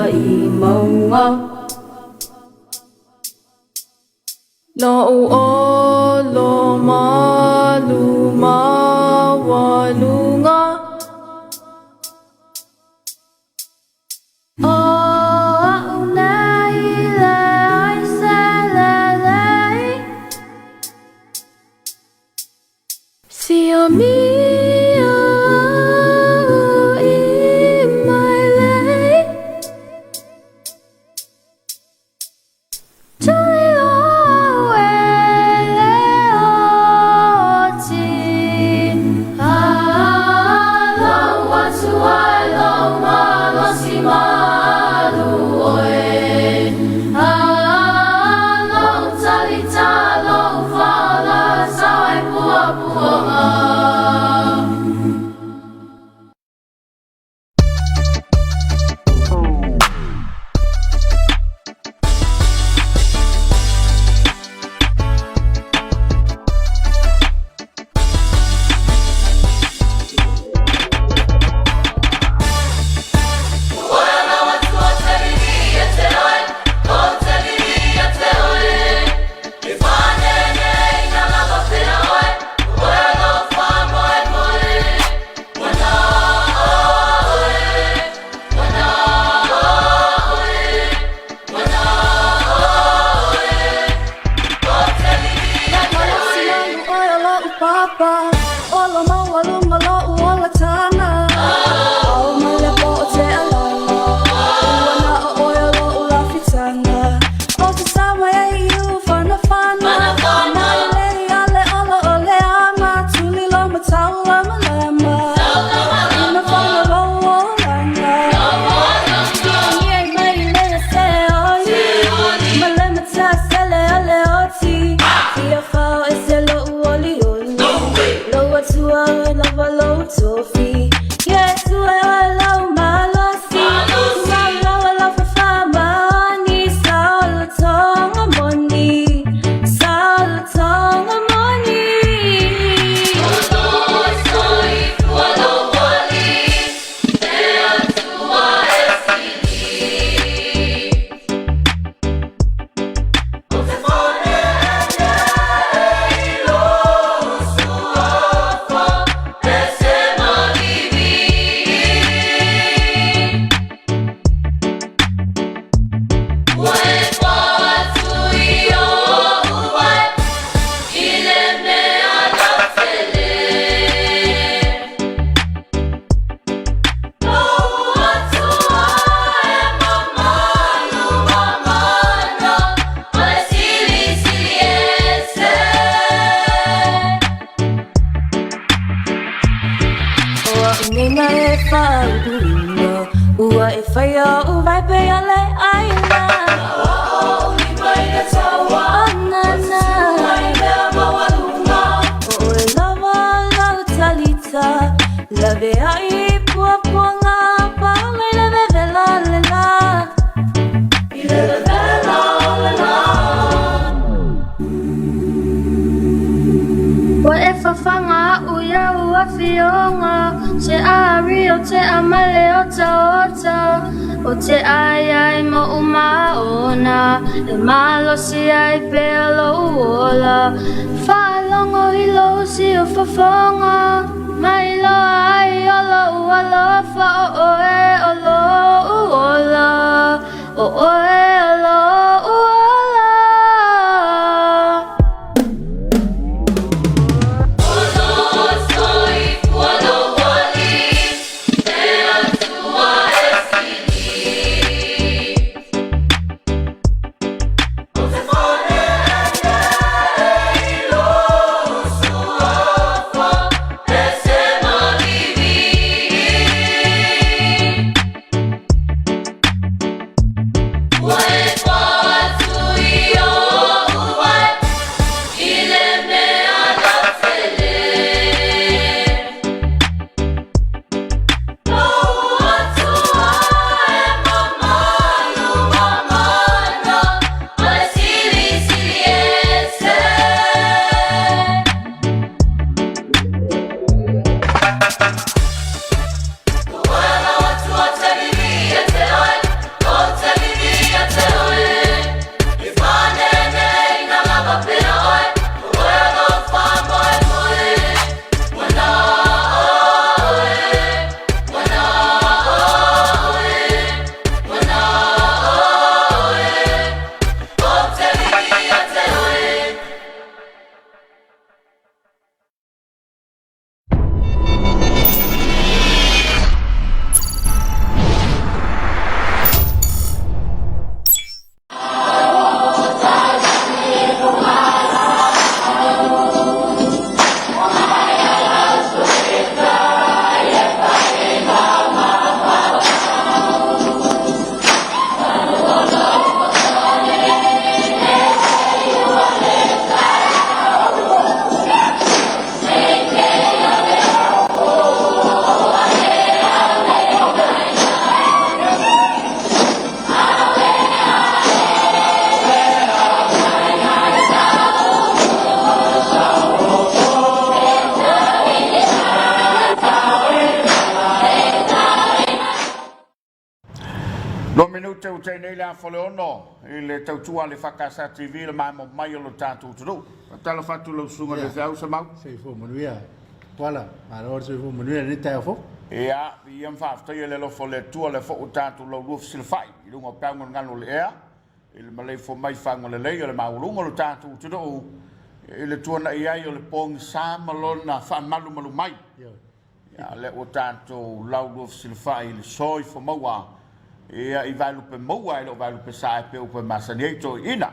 i mauga. Lou olo malu maualuga. O a'u nei leai se lelei. Siamia au i mailei. Tuli loa au e le oti. Lou Atua e lou malosi malu oe. Lou talita lou faaola sao ai puapuaga. Malosi malu oe o lo'u papa, Olo maualuga lo'u olataga. Ao ma le po o te alala, Ua na o oe o lo'u lafitaga. O te sama e i u fanafana, Mai lei ale ola o le aga, Tuli lo mataula ma lema, Ina fana lou olaga. Fia mai le se oli, Ma le mata sele ale oti, Fia fao e se lo'u oli oli, Lou Atua e lava lou tofi, Iesu e oe lou malosi, Tumau lau fafaamaoni, Saolotoga moni, Saolotoga moni. O a'u nei na e faaupuina, Ua e faia o'u vaepe a le aina. O nana, O oe lava lau talita, Laveai i puapuaga, Paola i le vevela le la. I le vevela le la. Ua e fafaga a'u iau afioga, Se ari o te amale o taota, O te ai ai mo maona, E malosi ai pea lou ola. Faalogo i lou siufofoga, Mai iloa ai o lou alofa, O oe o lou ola, O oe o lou ola. tautai nei le afa o le ono i le tautua a le EFKS TV i le maemo mai o lo tatou atunuu. Faatalofa atu i lau susuga i le faifeau Samau. Soifua manuia Tuala, malo le soifua manuia i lenei taeao fou. Ia, viia ma faafetaia le alofa o le Atua, lea foi ua tatou laulua fesilafai i luga o peau galugalu o le ea, i le maleifua mai i faguga lelei o le maualuga o lo tatou atunuu i le tuanai ai o le pogisa ma lona faamalumalu mai. Ia, o lea ua tatou laulua fesilafai i le soifua maua, ia, i vaelupe maua e le o vaelupe sa e pei o upu e masani ai toeaiina.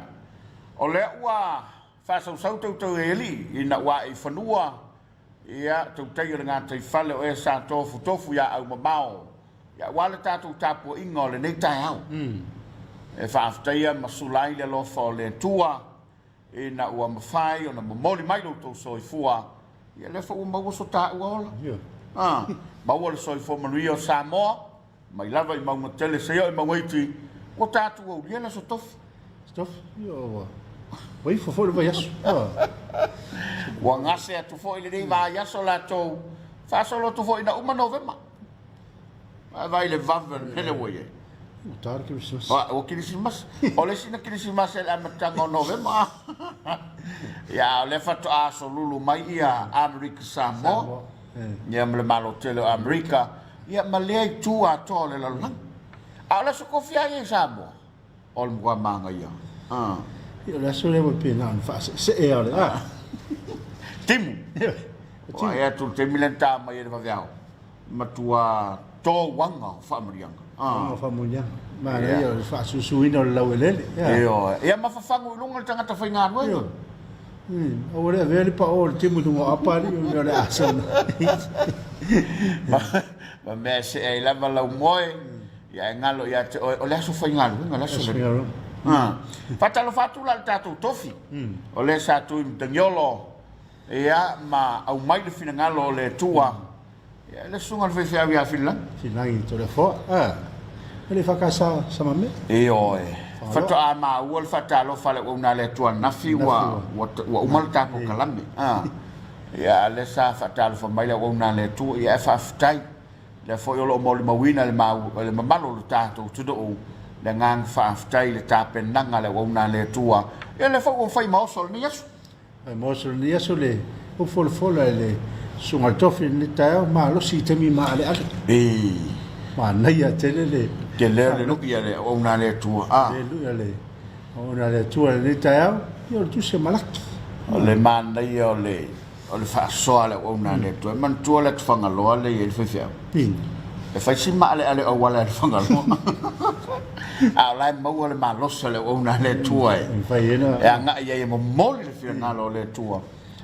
O lea ua faasausau tautau e alii ina ua ae i fanua, ia, tautai o le gataifale o e sa tofutofu ia aumamao, ia, aua le tatou tapuaiga o lenei taeao. E faafetaia ma sula ai le alofa o le Atua ina ua mafai ona momoli mai lo outou soifua, ia lea foi ua maua so taua ola. Ah, maua le soifua manuia o Samoa, mai lava i mauga tele seia oo i mauga iti, ua tatou aulia le aso tofi. Tofi, ia ua ua ifo foi le vaiaso. Ah. Ua gase atu foi lenei vaiaso latou, faasolo atu foi ina uma Novema. Vaai le vave o le mea lea ua i ai. Ua ta le Kerisimasi. Ua Kerisimasi. O le isi na Kerisimasi i le amataga o Novema. Ia, o lea faatoa asolulu mai ia Amerika Samoa. Ia, ma le Malo tele o Amerika. Ia, ma lea itu atoa o le lalolagi. A o le aso kofi lava ia i Samoa, o le matua manaia. Ia, o le aso lea ua pei na ona faaseesee lava o le a. Timu. Ua e atu i le taimi lea na ta mai ai le vaveao. Matua touaga o faamanuiaga. Touaga o faamanuiaga. Manaia o le faasusuina o le laueleele. Ioe. Ia ma fafagu i luga le tagata faigaluega. Ioe. Aua le avea le pao o le timu i luga o apa alii o le mea o le a sau nei. Ma mea e see ai lava lau moe, ia e galo ia te oe, o le aso faigaluega le aso lenei. Faatalofa atu la i le tatou tofi, o lea sa tu i Matagiolo, ia ma aumai le finagalo o le Atua. Ia, le susuga i le faifeau ia Fililagi. Fililagi Toleafoa. Ah, e le whakasa sama me. Ioe. Faatoa maua le faatalofa a le auauna a le Atua ananafi ua, ua, ua uma le tatou kalame. Ah. Ia, a lea sa faatalofa mai le auauna a le Atua, ia e faafetai. Lea foi o lo o molimauina le, mau, le mamalu o le tatou atunuu le agaga faafetai i le tapenaga a le auauna a le Atua. Ia, lea foi ua fai ma oso o lenei aso. Ae mo aso lenei aso le ou folafola e le Susuga i le Tofi i lenei taeao, malosi i taimi maaleale. E. Manaia tele le. Tele le lui a le auauna a le Atua. Ah. Le lui a le auauna a le Atua i lenei taeao, ia o le tusi a Malaki. O le manaia o le o le faasoa a le auauna a le Atua. E manatua le atu Fagaloa lea e i ai le faifeau. E fai si maaleale o auala i le Fagaloa. A o la e maua le malosi o le auauna a le Atua e, e agai ai e momoli le finagalo o le Atua.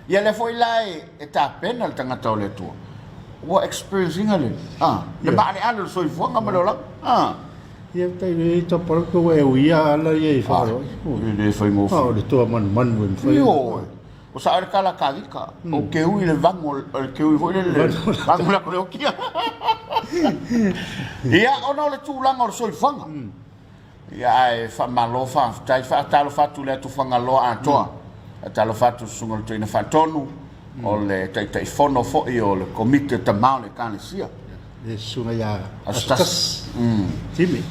Ia lea foi la e, e tapena le tagata o le Atua. Ua experience ina le, ah, le maaleale o le soifuaga ma le olaga. Ah. Ia tai le tapa ua e uia ala ia i Fagaloa. E le faigofie. O le toa manumanu e mafai. Ioe. O sao le kala kavika, o ke ui le vango, o le ke ui foi le le vango la kore okia. Ia, ona o le tulaga o le soifuaga. Ia, ae faamalo faafetai, faatalofa atu i le atu Fagaloa atoa. Faatalofa atu i le Susuga i le Toeaina Faatonu, o le Taitaifono foi o le Komiti o Tama o le Ekalesia. Le Susuga ia Aso Tasi. Timi.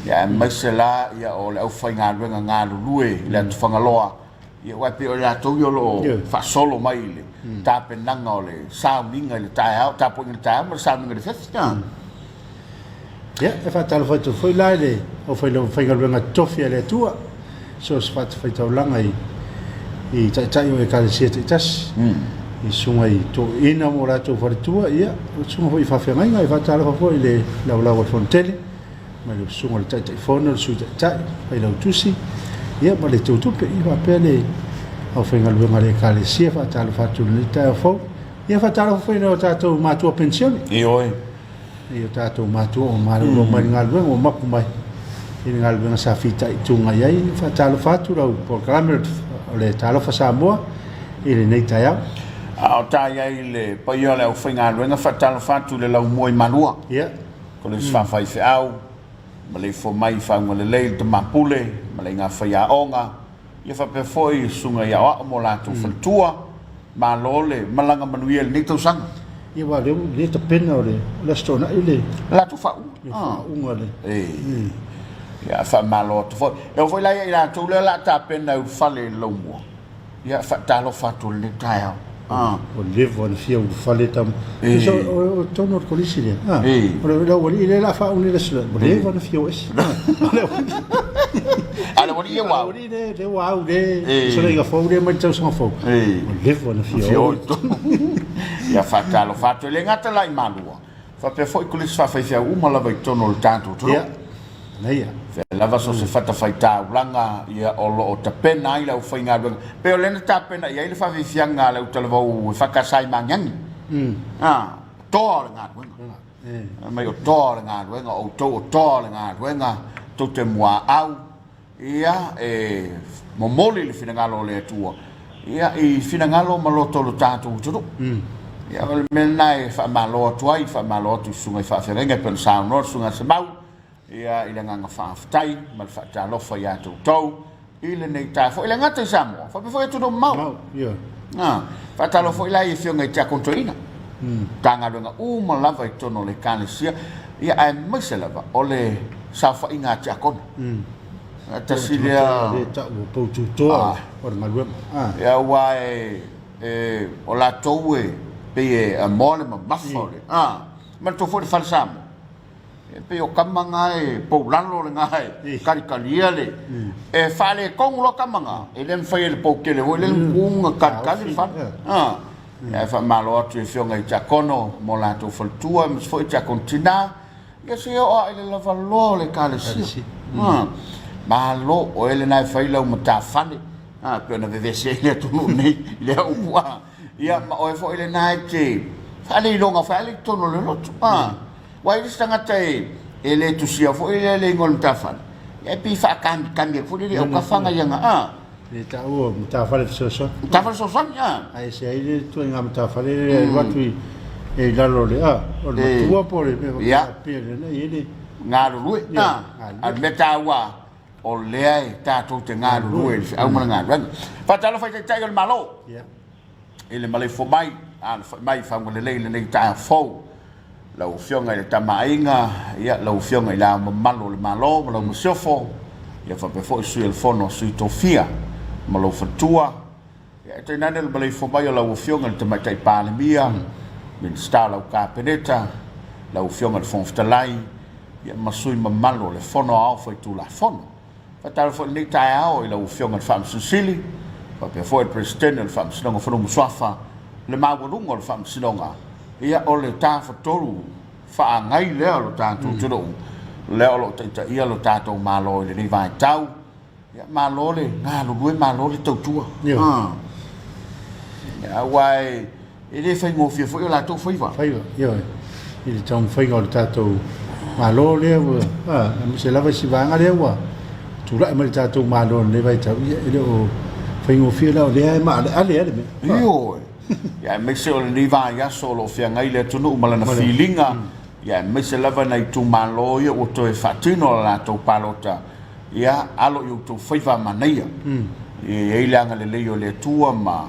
Ia, aemaise la ia o le aufaigaluega galulue i le atu Fagaloa, Ia aua e pei o i latou ia o lo o faasolo mai i le tapenaga o le sauniga i le taeao, tapuaiga i le taeao ma le sauniga i le fefi. Ia, e faatalofa atu foi la i le aufaigaluega totofi a le Atua, so o se fatafaitaulaga i i taitai o Ekalesia taitasi, i susuga i toeaiina ma o latou faletua, ia, o susuga foi i faafeagaiga. E faatalofa foi i le laulau a le Fonotele, mai le susuga i le Taitaifono, le Sui Taitai, Failautusi, ia ma le Teutupe, ia faapea le aufaigaluega a le Ekalesia, faatalofa atu i lenei taeao fou. Ia faatalofa foi i o tatou matua penisione. Ioe. I o tatou matua ua malolo mai le galuega, ua mapu mai i le galuega sa fitaituga i ai. Faatalofa atu lau polokalame o le Talofa Samoa i lenei taeao. A o ta i ai i le paia o le aufaigaluega, faatalofa atu i le laumua i Malua. Ia. Ko le fafaifeau, ma le ifo mai i faauga lelei le tama pule, ma le iga faiaoga, ia faapea foi susuga i aoao ma o latou faletua, malo le malaga manuia i lenei tausaga. Ia aua o lea ua le tapena o le Aso Toonai le latou faauuga. Le faauuga le. E. Ia, faamalo atu foi. E oo foi la ia i latou lea o le a tapena e ulufale i le laumua, ia, faatalofa atu i lenei taeao. Ah. Ua leva ona fia ulufale tama. Tusa o totonu o le kolisi lea. Ah. O le aualii lea o le a faaune i le aso lea, ua leva ona fia o ese. A o le aualii ia ua au. Aualii lea, lea ua au lea, fesolaiga fou lea mai le tausaga fou. Ua leva ona fia o. Ia faatalofa atu. E le gata la i Malua, faapea foi kolisi faafaifeau uma lava i totonu o le tatou atunuu. Ia, manaia. Fea lava so o se fatafaitaulaga ia o lo o tapena ai le aufaigaluega. Pei o lea na tapena i ai le faafiafiaga a le autalavou e FKS i Magiagi. A, toa o le galuega. Fai mai o toa o le galuega, o outou o toa o le galuega, tou te muaau, ia e momoli le finagalo o le Atua ia i finagalo ma loto o lo tatou atunuu. Ia o le mea lena e faamalo atu ai, faamalo atu i susuga i faafeagaiga e pei ona saunoa le susuga ia Semau, ia i le agaga faafetai ma le faatalofa ia te outou i lenei taeao foi. E le gata i Samoa, faapea foi atunuu mamao. Ah, faatalofa foi la i afioga i Tiakono Toeaina, Matagaluega uma lava i totonu o le Ekalesia, ia aemaise lava o le saofaiga a Tiakono. Tasi lea le tau o pou tutoa o le galuega. Ia aua e, e o latou e pei e amoa le mamafa o le, manatua foi le fale Samoa. E pei o tama na e poulalo lena e kalikalia le e faaletonu loa tama na e le mafai e le pou tele foi lele ona tu ona kalikali le fale. Ae faamalo atu i afioga i Tiakono mo latou faletua aemaise foi Tiakono tina ia se oo ae le lavaloa o le Ekalesia. Malo o oe lena e fai lau matafale pei ona vevesi ai le atunuu nei i lea upu. Ia ma oe foi lena e te faaleiloga foi ale i totonu o le lotu. Aua e i ai isi tagata e le tusia foi lea le igoa o le matafale, ia e pei e faakanikani atu foi lele i autafa na ia na. Le taua o matafale fesoasoani. Matafale fesoasoani, a. Ae ese ai le ituaiga matafale lea e alu atu i lalo o le, o le matua po o le mea faapea lena e i ai le galulue. A o le mea taua o lea e tatou te galulue i le feau ma le galuega. Faatalofa i Taitai o le Malo i le maleifua mai, alafai mai i fauga lelei i lenei taeao fou. Lau Afioga i le Tama a Aiga, ia, lau Afioga i Le Ao Mamalu o le Malo ma lau Masiofo, ia faapea foi Sui o le Fono a Sui Tofia ma lou faletua, ia e tainane le maleifua mai o lau Afioga i le Tamaitai Palemia, Minisita o lau Kapeneta, lau Afioga i le Fofoga Fetalai, ia ma sui mamalu o le Fono Aoao Faitulafono. Faatalofa foi i lenei taeao i lau Afioga i le Faamasino Sili, faapea foi le Peresetene o le Faamasinoga o Fanua ma Suafa, le maualuga o le Faamasinoga, ia o le tafatolu faagai lea o lo tatou atunuu, lea o lo o taitaia lo tatou Malo i lenei vaitau. Ia, malo le galulue, malo le tautua. Ia, aua e E le faigofie foi o latou faiva. Faiva, ioe, i le taumafaiga o le tatou Malo lea ua, aemaise lava i si vaega lea ua tulai mai le tatou Malo i lenei vaitau, ia e le o faigofie la, o lea e maaleale lava le mea. Ioe, ia aemaise o lenei vaiaso o lo o feagai le atunuu ma lana filiga, ia aemaise lava nai itumalo ia ua toe faatino a latou palota, ia alo i outou faiva manaia. Ia i ai le agalelei o le Atua ma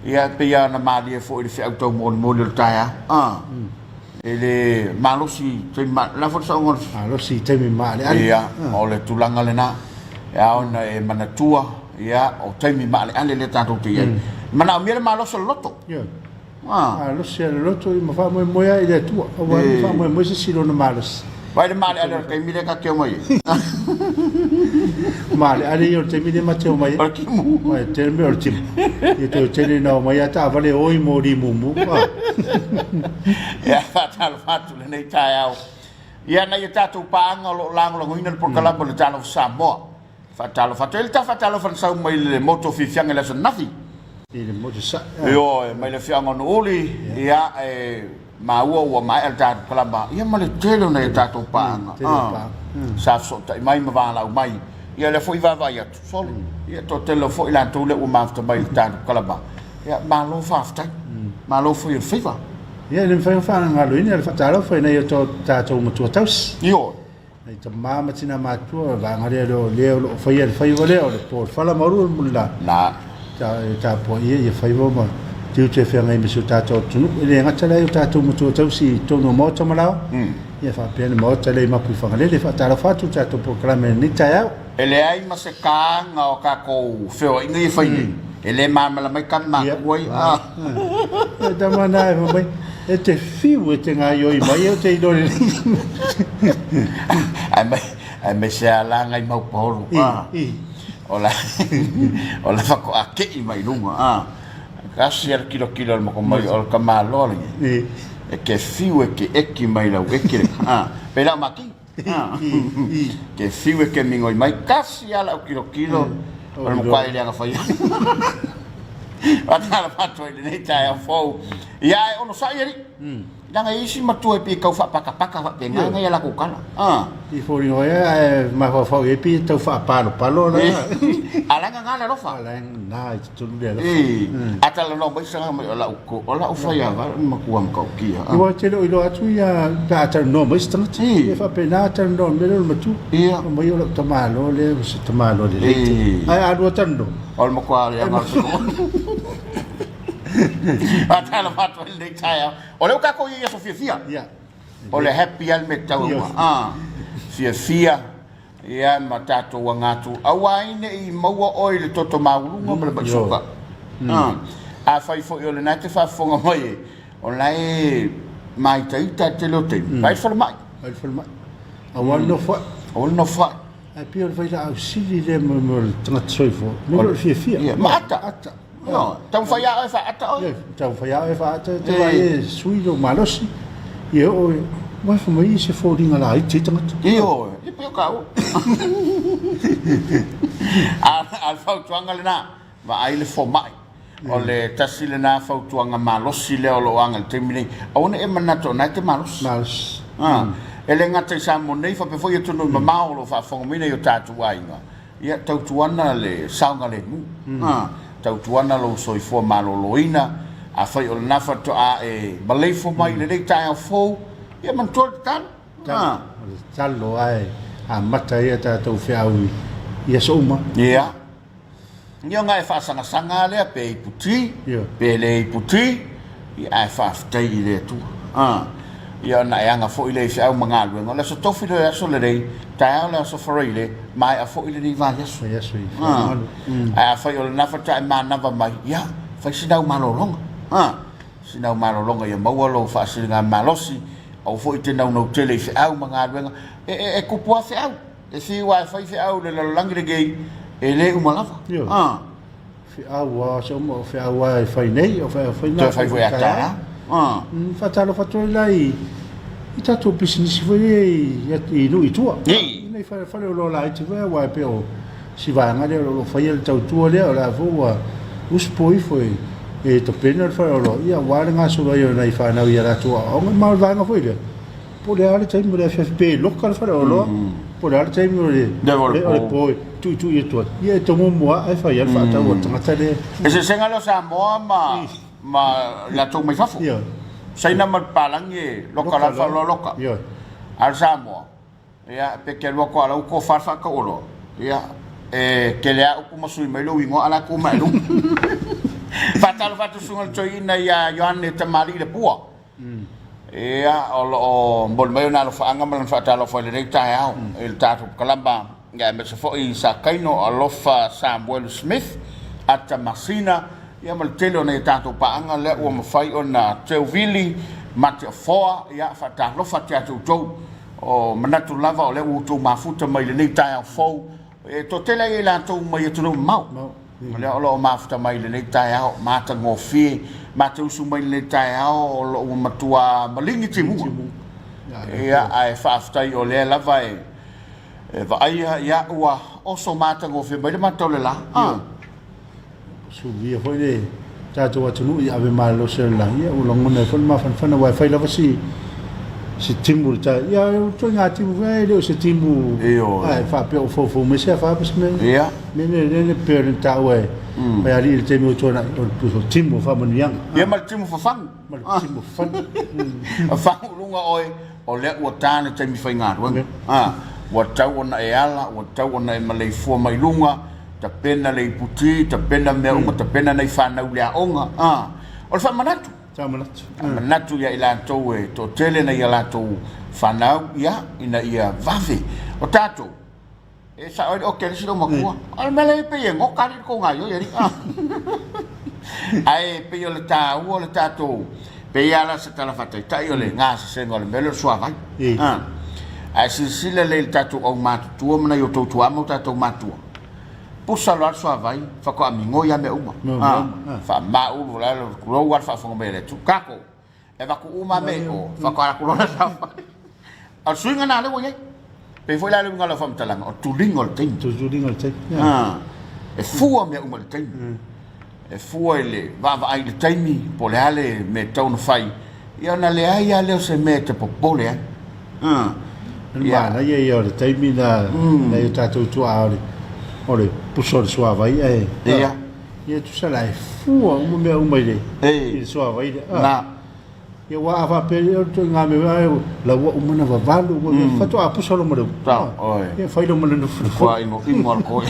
Ia, e pei lava ona malie foi i le feau taumolimoli o le taeao, a, e le malosi i taimi ma, la foi le saoga o le. Malosi i taimi maaleale. Ia, o le tulaga lena, e ao ona e manatua, ia, o taimi maaleale lea tatou te i ai. E manaomia le malosi o le loto. Ia. A. Malosi o le loto ma faamoemoe lava i le Atua, aua ne i faamoemoe se isi i lona malosi. Vaai le maaleale o le taimi lea ta te omai ai. Maaleale ia o le taimi lea ma te omai ai. O le timu. Aua e tele mea o le timu. Ia toe tele ina omai a taavale oi mo limumu. Ia faatalofa atu lenei taeao. Ia nai a tatou paaga o lo o lagolagoina le polokalame o le Talofa Samoa. Faatalofa atu. E le ta faatalofa na sau mai le motu o Fiafiaga i le aso ananafi. I le motu sa'i. Ioe, mai le afioaga o Nuuuli, ia, e maua ua maea le tatou kalama, ia ma le tele o nai a tatou paaga. Tele o paaga. Sa fesootai mai ma valaau mai. Ia lea foi vaavaai atu, sole, ia toatele foi latou lea ua mafuta mai i le tatou kalama. Ia, malo faafetai. Malo foi o le faiva. Ia, e le mafai ona faagaloina le faatalofa i nai o tatou matua tausi. Ioe. Nai tama ma tina matua, vaega lea o lea o lo o faia le faiva lea o le po o le fala ma ulu le mulila. Na. Ta e tapuaia ia faiva ma tiute e feagai ma si o tatou atunuu. E le gata la i o tatou matua tausi i totonu o Maota ma Laoa, ia faapea le Maota lea i Mapuifagalele. Faatalofa atu i le tatou polokalame i lenei taeao. E leai ma se kāga o tatou feoaiga ia e fai nei, e le malamalama ai tama matua ia. Ia tama na e fai mai, e te fiu e te gaioi mai, ou te iloa lelei. Aemaise lava la nai mau paolo, o la o la faatoa tei mai luga, a. Tasi a le kilokilo a le moko mai o le tamaloa lenei, e te fiu e te eki mai lau eki le, a. Pei la o mati, a. Te fiu e te migoi mai, tasi a lau kilokilo o le matua e leaga fai ai. Faatalofa atu ai i lenei taeao fou. Ia ae onosai alii. Leaga e i ai isi matua e pei e tau faapakapaka faapena nai a latou tala. A. I foliga ai ae mafaufau i ai pei e tau faapalopalo la. A leaga na le alofa. A leaga na i totonu le alofa. A talanoa mai saga mai o lau o lau faiava le matua matautia. Aua e te le o iloa atu ia pe a talanoa mai se tagata. E faapena a talanoa mai le matua. Ia. Mai o lau tamaloa lea o se tamaloa lelei tele. Ae a lua talanoa. O le matua leaga o le Faatalofa atu ai i lenei taeao. O lea ua tatou i ai i aso fiafia. Ia. O le happy lava le mea e tatau ona. Ah, fiafia ia ma tatou aga atu. Aua ai ne i maua oe i le toto maualuga ma le mai suka. Ah, afai foi o lena e te faafofoga mai e, o la e māitaita le tele o taimi, vaai le falemai. Vaai le falemai. Aua le nofoai. Aua le nofoai. Ae pei o le vailaau sili lea mo le tagata soifua, me le fiafia. Ia, ma ata. Ata. Ioe, taumafai lava oe e faaata oe. Ioe, taumafai lava oe e faaata, te vaai e sui lou malosi, ia oo e, ua fai mai se foliga laiti ai tagata. Ioe, ia pei o taua. A o le fautuaga lena, vaai le fomai. O le tasi lena fautuaga malosi lea o lo o aga i le taimi nei. Aua ne i e manatu o lena e te malosi. Malosi. E le gata i Samoa nei, faapea foi atunuu mamao o lo o faafofoga mai nai o tatou aiga. Ia, tautuana le saogalemu, tautuana lou soifua maloloina, afai o lena faatoa e maleifo mai i lenei taeao fou, ia manatua le tatalo. O le tatalo lava e amata ai a tatou feau i aso uma. Ia. Ia ona e faasagasag lava lea pe iputi, pe le iputi, ia ae faafetai i le Atua. A, ia ona e aga foi lea i feau ma galuega. O le Aso Tofi lea o le aso lelei, taeao le Aso Faraile, maea foi lenei vaiaso. Vaiaso i Faamalu. Ae afai o lena faatoa e manava mai, ia, fai sina au malologa. A, sina au malologa ia maua lou faasiligamalosi, aua foi e te naunau tele i feau ma galuega. E, e, e kupu lava feau. E fiu lava e fai feau i le lalolagi lenei, e le uma lava. Ioe. Ah. Feau lava, se uma o feau lava e fai nei, o feau fai na. Toe fai foi a taeao. Ah. Faatalofa atu ai la i i tatou pisinisi foi nei i nuu i tua. I. Nei fale fale o loa laiti foi aua e pei o si vaega lea o lo o faia le tautua lea, o la foi ua usupo ifo e e tapena le fale oloa, ia aua le gasolo ai o nai fanau i a latou aoaoga, ma o le vaega foi lea. Po o le a le taimi o le afiafi pe loka le faleoloa, po o le a le taimi o le o le po e tuitui atu ai, ia e tomo mua ae fai ai le faatau a le tagata lea. Eseesega lea o Samoa ma ma latou mai fafo. Ioe. Saina ma le papalagi e loka la le faleoloa loka. Ioe. A o le Samoa, ia pe te alu atu a la ua tofa le faatau oloa, ia e tele a upu ma sui mai lou igoa a la e tu mai luga. Faatalofa atu susuga i le toeaina ia Ioane Tamalii Lepua. Ia, o lo o momoli mai ona alofaaga ma lana faatalofa i lenei taeao i le tatou kalama, ia aemaise foi i Sakaino, Alofa Samuelu Smith, Ata Masina, ia ma le tele o nai a tatou paaga lea ua mafai ona teuvili ma te ofoa, ia faatalofa atu ia te outou. O manatu lava o lea ua outou mafuta mai i lenei taeao fou, E toatele ai i latou mai atunuu mamao, o lea o lo o mafuta mai i lenei taeao, matagofie, matausu mai i lenei taeao o lo o ua matua maligi timuga. Ia, ae faafetai o lea lava e vaaia, ia, ua oso matagofie mai le matou le la. Ah. Suluia foi le tatou atunuu i ave malolosi o le lagi, ia ua lagona ai foi le mafanafana, aua e fai lava si si timu le tai. Ia o ituaiga timu foi e le o se timu ae faapea o foufou mai se afa pa se mea. Ia. Mea ne ne ne pei ona taua e Paialii i le taimi o tuanai, o le timu o faamanuiaga. Ia ma le timu fafagu. Ma le timu fafagu. Fafagu luga oe, o lea ua ta le taimi faigaluega. Ua tau ona e ala, ua tau ona e maleifua mai luga, tapena le iputi, tapena mea uma, tapena nai fanau i le aoga, a. O le faamanatu. Faamanatu. Faamanatu ia i latou e toatele nai a latou fanau, ia, ina ia vave. O tatou, e sao ai le oke a le isi loomatua. O le mea lea e pei e goka alii le tou gaoioi alii. Ae pei o le taua o le tatou, pei lava la o se tala faataitai o le gasesega o le mea lea o le suavai. Ae silasila lelei i le tatou aumatutua ma nai o outou tuaa ma o tatou matua, pusa loa le suavai faatoa migoi lava mea uma. Faamaulu tulou lava le faafofoga mai a le atunuu. Tatou, e avatu uma lava mea i o, faatoa alu atu loa le suavai. O le suiga lena lea ua i ai. Pei foi la le uiga o lau faamatalaga, o le tuliga o le taimi. Tuliga o le taimi. E fua mea uma i le taimi. E fua i le vaavaai i le taimi, po o le a le mea e tatau ona fai, ia ona leai lava lea o se mea e te popole ai. O le manaia ia o le taimi na nai o tatou tuaa o le pusa o le suavai ae ia tusa la e fua uma mea uma i le suavai lea. Ia aua a faapea o le ituaiga mea ae la ua uma ona vavalu ua faatoa pusa loa ma le upu. Ia fai loa ma le nofonofo. Ua imoimo le koe.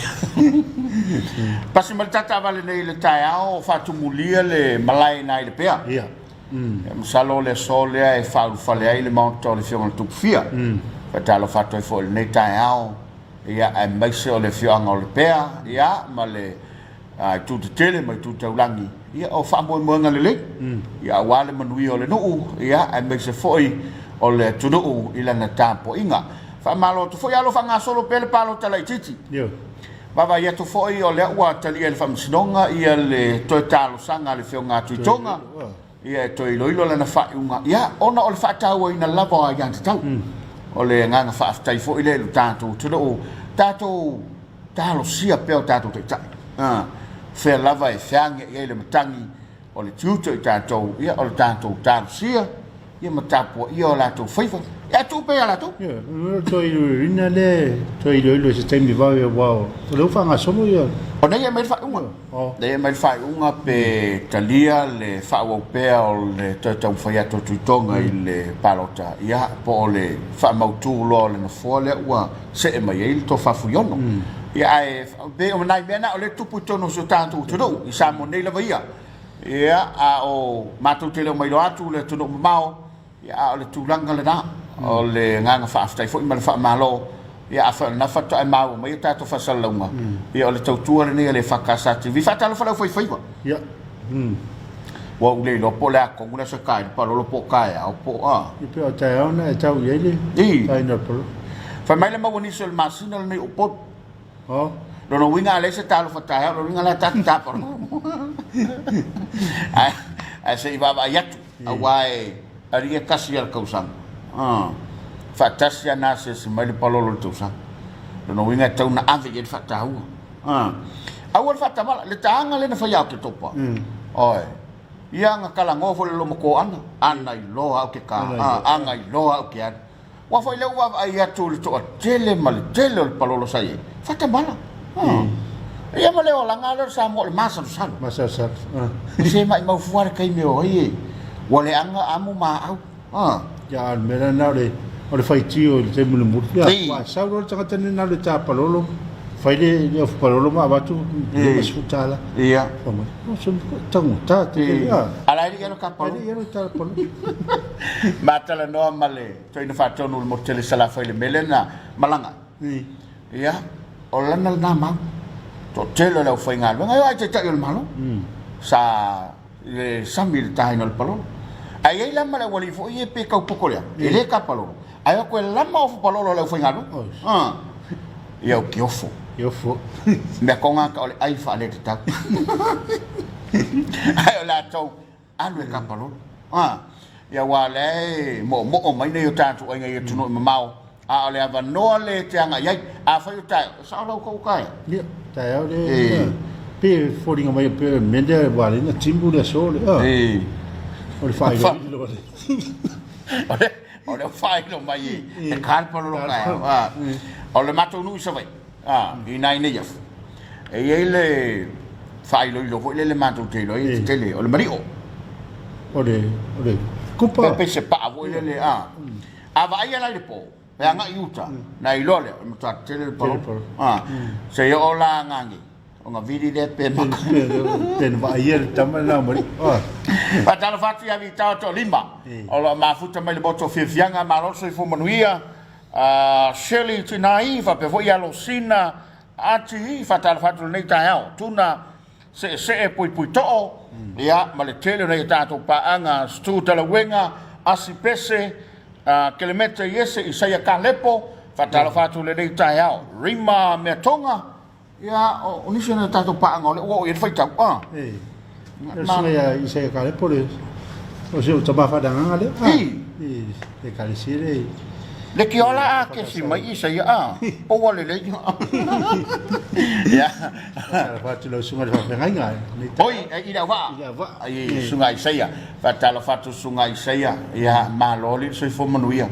Pasi mai le ta taavale nei i le taeao o faatumulia le malae na i Lepea. Ia. Ia masalo o le aso lea e faaulufale ai le maota o le Afioga i le Tupufia. Faatalofa atu ai foi i lenei taeao, ia aemaise o le afioaga o Lepea, ia ma le itu tetele ma itu taulagi, ia o faamoemoega lelei, ia aua le manuia o le nuu, ia aemaise foi o le atunuu i lana tapuaiga. Faamalo atu foi, alo faagasolo pea le palota laitiiti. Vaavaai atu foi o lea ua talia e le Faamasinoga ia le toe talosaga a le Afioga a Tuitoga, ia e toe iloilo lana faaiuga, ia ona o le faatauaina lava o aiatatau. O le agaga faafetai foi lea i lo tatou atunuu, tatou talosia pea o tatou taitai. A, fea lava e feagiai ai le matagi o le tiute o i tatou, ia o le tatou talosia, ia ma tapuaia o latou faiva, ia ae tuu pea ia latou. Ia, o le toe iloiloina lea, e toe iloilo i se taimi vave aua o lea ua faagasolo ia. O nei e aumai le faaiuga. Lea e aumai le faaiuga pe talia le faaauau pea o le toe taumafai atu o Tuitoga i le palota, ia, po o le faamautu loa o le nofoa lea ua see mai ai le Tofa Fuiono. Ia, ae pei o nai mea na o lea e tupu i totonu o si o tatou atunuu, i Samoa nei lava ia. Ia, a o matou te le o mailoa atu le atunuu mamao, Ia, a o le tulaga lena, o le agaga faafetai foi ma le faamalo, ia afai o lena faatoa e maua mai a tatou faasalalauga, ia o le tautua lenei a le EFKS TV. Faatalofa i le aufaifaiva. Ia. Ua ou le iloa po o le a tonu le aso e ta ai le palolo po o taeao po o a. Ia pei o taeao na e tau i ai le taina o le palolo. Fai mai le maua nisi o le masina lenei o Upolu. Oh. Lona uiga a leai se talofa taeao, lona uiga la ta te tapa. Ae, ae se i vaavaai atu, aua e alii e tasi ia le tausaga. Ah. Faatasi lava na asiasi mai le palolo i le tausaga. Lona uiga e tatau ona ave i ai le faataua. Ah. Aua le faatamala, le taaga lea na fai ia Oketopa. Oi. Ia na talanoa foi le lomatoa ana, ana iloa au ke ka, ana iloa au ke alu. Aua foi lea ua vaavaai atu i le toatele ma le tele o le palolo sa i ai, faatamala. Ia ma le olaga lea o le Samoa o le masalosalo. Masalosalo. Se maimau fua le taimi o ai e ua leaga amu ma aau. Ia, a o le mea lena o le, o le faitio i le taimi mulimuli. Ia, aua e sau loa le tagata lenei na alu e ta palolo, fai le, le ofu palolo ma avatu $50. Ia. Fai mai, oh, se taugata tele. A la e le i alu ta palolo. E le i alu ta palolo. Ma talanoa ma le toeaina faatonu o le motu tele i Salafai i le mea lea na malaga ai. Ia, o lana lena mau. Toatele o le aufaigaluega, e oo lava i Taitai o le Malo, sa i le sami i le taina o le palolo. Ae i ai la ma le aualii foi ia pe tau poto lea, e le ta palolo, ae o atu e lama ofu palolo a le aufaigaluega. Ia ou te ofo. E ofo. Mea toga ta o le ai faaletatau. Ae o latou, alu e ta palolo. Ia aua o lea e moomoo mai nei o tatou aiga i atunuu e mamao, a o le avanoa lea e te agai ai. Afai o taeao, e sao lau tou taeao. Ia, taeao lea, pe foliga mai pe o le mea lea ua ala ai ona timu le aso lea. O le faailoilo lea. O le faailoilo mai e ka le palolo taeao. O le matou nuu i Savaii, i nai nei afu, e i ai le faailoilo foi lele matou te iloa ai e tetele, o le malio. O le, o le kupa. Pe se paa foi lele, a. A vaaia la i le po, e agai i uta, na iloa lea, o le matua tetele le palolo. Seia oo la gage, ona vili lea pe maka. Pe na vaaia le tama lena o malio. Faatalofa atu ia Vitao Toalima o lo o mafuta mai le motu o Fiafiaga, malo le soifua manuia. Shirley Tinai faapea foi ia Losina Ati, faatalofa atu i lenei taeao. Tuna seesee puipui too, ia ma le tele o nai a tatou paaga, Stu Talauega, Asi Pese, Kelemete Iese, Isaia Kalepo, faatalofa atu i lenei taeao. Rima Meatoga, Ia, o nisi o nai o tatou paaga o lea ua oo i ai le faitau. Ah. E, o le susuga ia Isaia Kalepo le, o si ou tama faaleagaga lea. Ah. I. I le ekalesia lea i. Le kiola a kesi mai Isaia, ah. Po ua lelei. Ia. Faatalofa atu i lau susuga i le faafeagaiga. Oi, i le auvaa. I le auvaa. I susuga Isaia. Faatalofa atu susuga Isaia. Ia, malo le soifua manuia.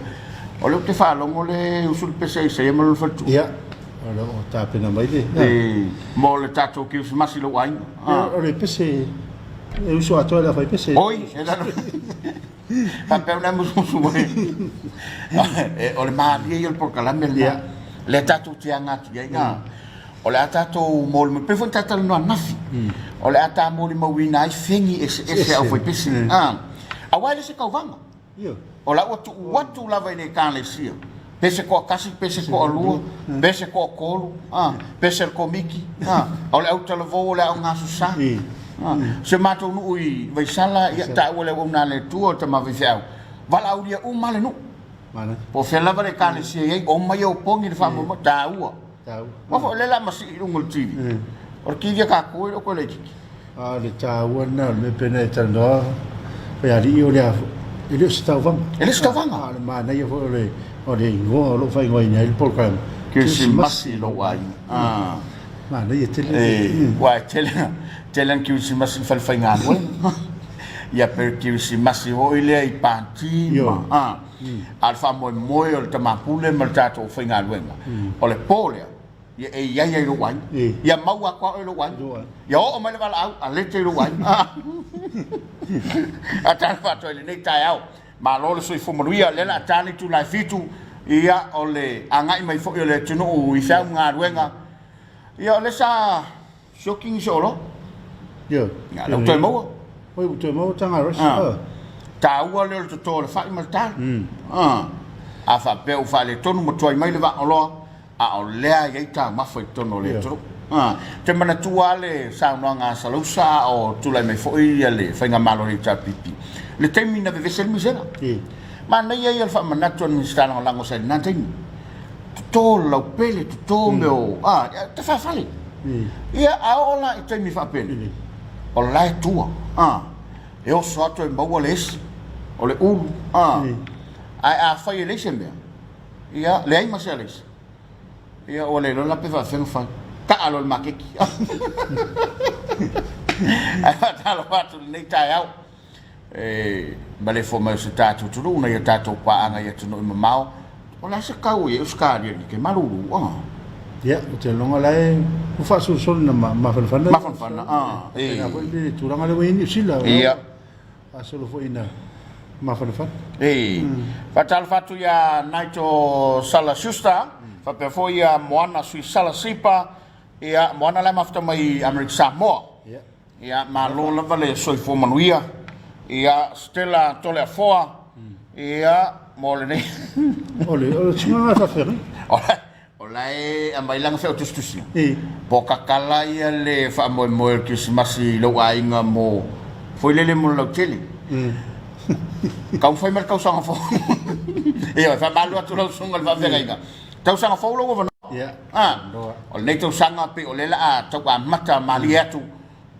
O lea ou te faalogo le usu le pese a Isaia ma lona faletua. Ia. O lo o tapena mai le... E, mo le tatou Kerisimasi i lou aiga. Ah. O le pese, e uso atoa le awhai pese. Oi, e lalo. Faapea una musumusu mai. E, o le malie ia o le polokalame lena. Yeah. Lea tatou te aga atu i ai. O le a tatou molimau, pei foi ona talanoa ananafi. O le a ta molimauina ai fegi eseese a aufai pese. Ah. Aua e le se tauvaga. O la ua tuu atu lava i le Ekalesia, pese toatasi, pese toalua, pese toatolu, a, pese le komiti, a, o le autalavou o le aoga Aso Sa. A, si o matou nuu i Vaisala, ia, taua le auauna a le Atua o le tama faifeau, valaaulia uma lava le nuu. Po o fea lava le Ekalesia e i ai, omai e opogi le faamoemoe, taua. Aua foi o lea o le a masii i luga o le TV. O le TV a tatou e le o toe laitiiti. A o le taua lena o le mea pei ona e talanoa Faialii o le a e le o se tauvaga. E le o se tauvaga. A o le manaia foi o le o le igoa o lo o faaigoaina ai le polokalame. Kerisimasi i lou aiga. Ah. Manaia tele. E, uae e tele tele ana kerisimasi i le falefaigaluega. Ia pe kerisimasi foi lea i pati ma a. A o le faamoemoe o le tama pule ma le tatou aufaigaluega, o le po lea, ia e i ai ai i lou aiga. Ia maua atu lava oe i lou aiga. Ia oo mai le valaau, alete i lou aiga. A talofa atu ai i lenei taeao. Malo le soifua manuia, o lea o le a ta le itula e 7, ia o le agai mai foi o le atunuu i feau ma galuega. Ia o lea sa Sioki nisi o oloa. Ioe. Ia, lea ua toe maua. Oi, ua toe maua taga rice. Ah. Taua lea o le toto o le fai ma le talo. Ah. A faapea ua faaletonu ma tuai mai le vaa oloa, a o lea e i ai taumafa i totonu o le atunuu. Ah. Te manatua lava le saunoaga a Salausa a o tulai mai foi ia le faigamalo a le HRPP. Le taimi na vevesi ai le misela. Manaia ia o le faamanatu a le Minisita Lagolago sa i lena taimi. Toto le laupele, toto mea o, a, te faafale. Ia, a oo la i taimi faapenei, o la e tua, a, e oso atu e maua le esi, o le ulu, a, ae afai e leai se mea, ia, leai ma se alaisa, ia, ua le iloa la pe faapefea ona fai. Taa loa i le maketi. Ae faatalofa atu i lenei taeao. E maleifua mai o se tatou atunuu nai a tatou paaga i atunuu e mamao, o le a se tau o i ai Ausetalia nei ke malulu a? Ia, ou te lagona la e ua faasolosolo ina mafanafana. Mafanafana, a, e. Pena foi le tulaga lea ua i ai Niu Sila. Ia. Faasolo foi ina mafanafana. E. Faatalofa atu ia Naito Sala Schuster, faapea foi ia Moana Sui Sala Sipa, ia Moana la e mafuta mai i Amerika Samoa. Ia. Ia, malo lava le soifua manuia. Ia, Stella Toleafoa, ia, mo lenei. O le, o le tulaga faafeagaiga. O la e aumai lana feau tusitusi. E. Po tatala ia le faamoemoe o le Kerisimasi i lou aiga mo, foi lele mo le lautele. Taumafai mai le tausaga fou. Ioe, faamalo atu lau susuga i le faafeagaiga. Tausaga fou lou avanoa. Ia. Ah, o lenei tausaga pei o lea la a tau amata malie atu,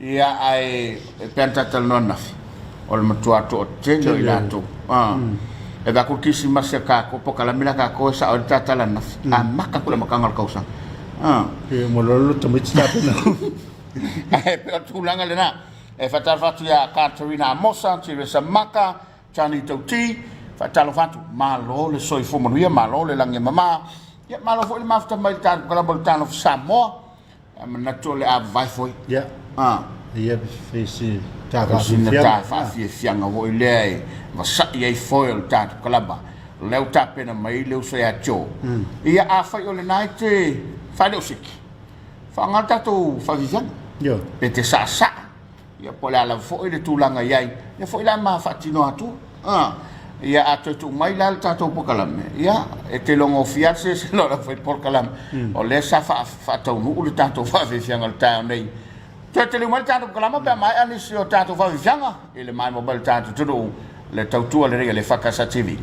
ia ae e pei ona talatalanoa ananafi, o le matua toatele o i latou. Ah, e vaai atu le kerisimasi a tatou, polokalame la a tatou e sao ai le talatala ananafi, amata atu i le amataga o le tausaga. Ah. Pe uma loa le tamaiti tapena. Ae pei o le tulaga lena. E faatalofa atu ia Katerina Amosa, Teresa Maka, Johnny Tauti, faatalofa atu, malo le soifua manuia, malo le lagi e mama, ia malo foi le mafuta mai le tatou kalaba o le Talofa Samoa, e manatu o le a vavae foi. Ia. Ah. Ia fai se ta Sina ta faafiafiaga foi lea e vasa'i ai foe o le tatou kalaba, o lea ua tapena mai le uso ia Joe. Ia afai o lena e te faaleosiki, faaaoga le tatou faafiafiaga. Ia. Pe te saasaa. Ia po o le a lava foi le tulaga i ai, ia foi la ma faatino atu. A, ia a toe tuu mai la le tatou polokalame, ia e te logofia lava le selesele o le aufai polokalame, o lea sa faataunuu le tatou faafiafiaga o le taeao nei. Toe taliu mai le tatou polokalame pe a maea nisi o tatou faafiafiaga i le maimoa mai o le tatou atunuu, le tautua lelei a le EFKS TV.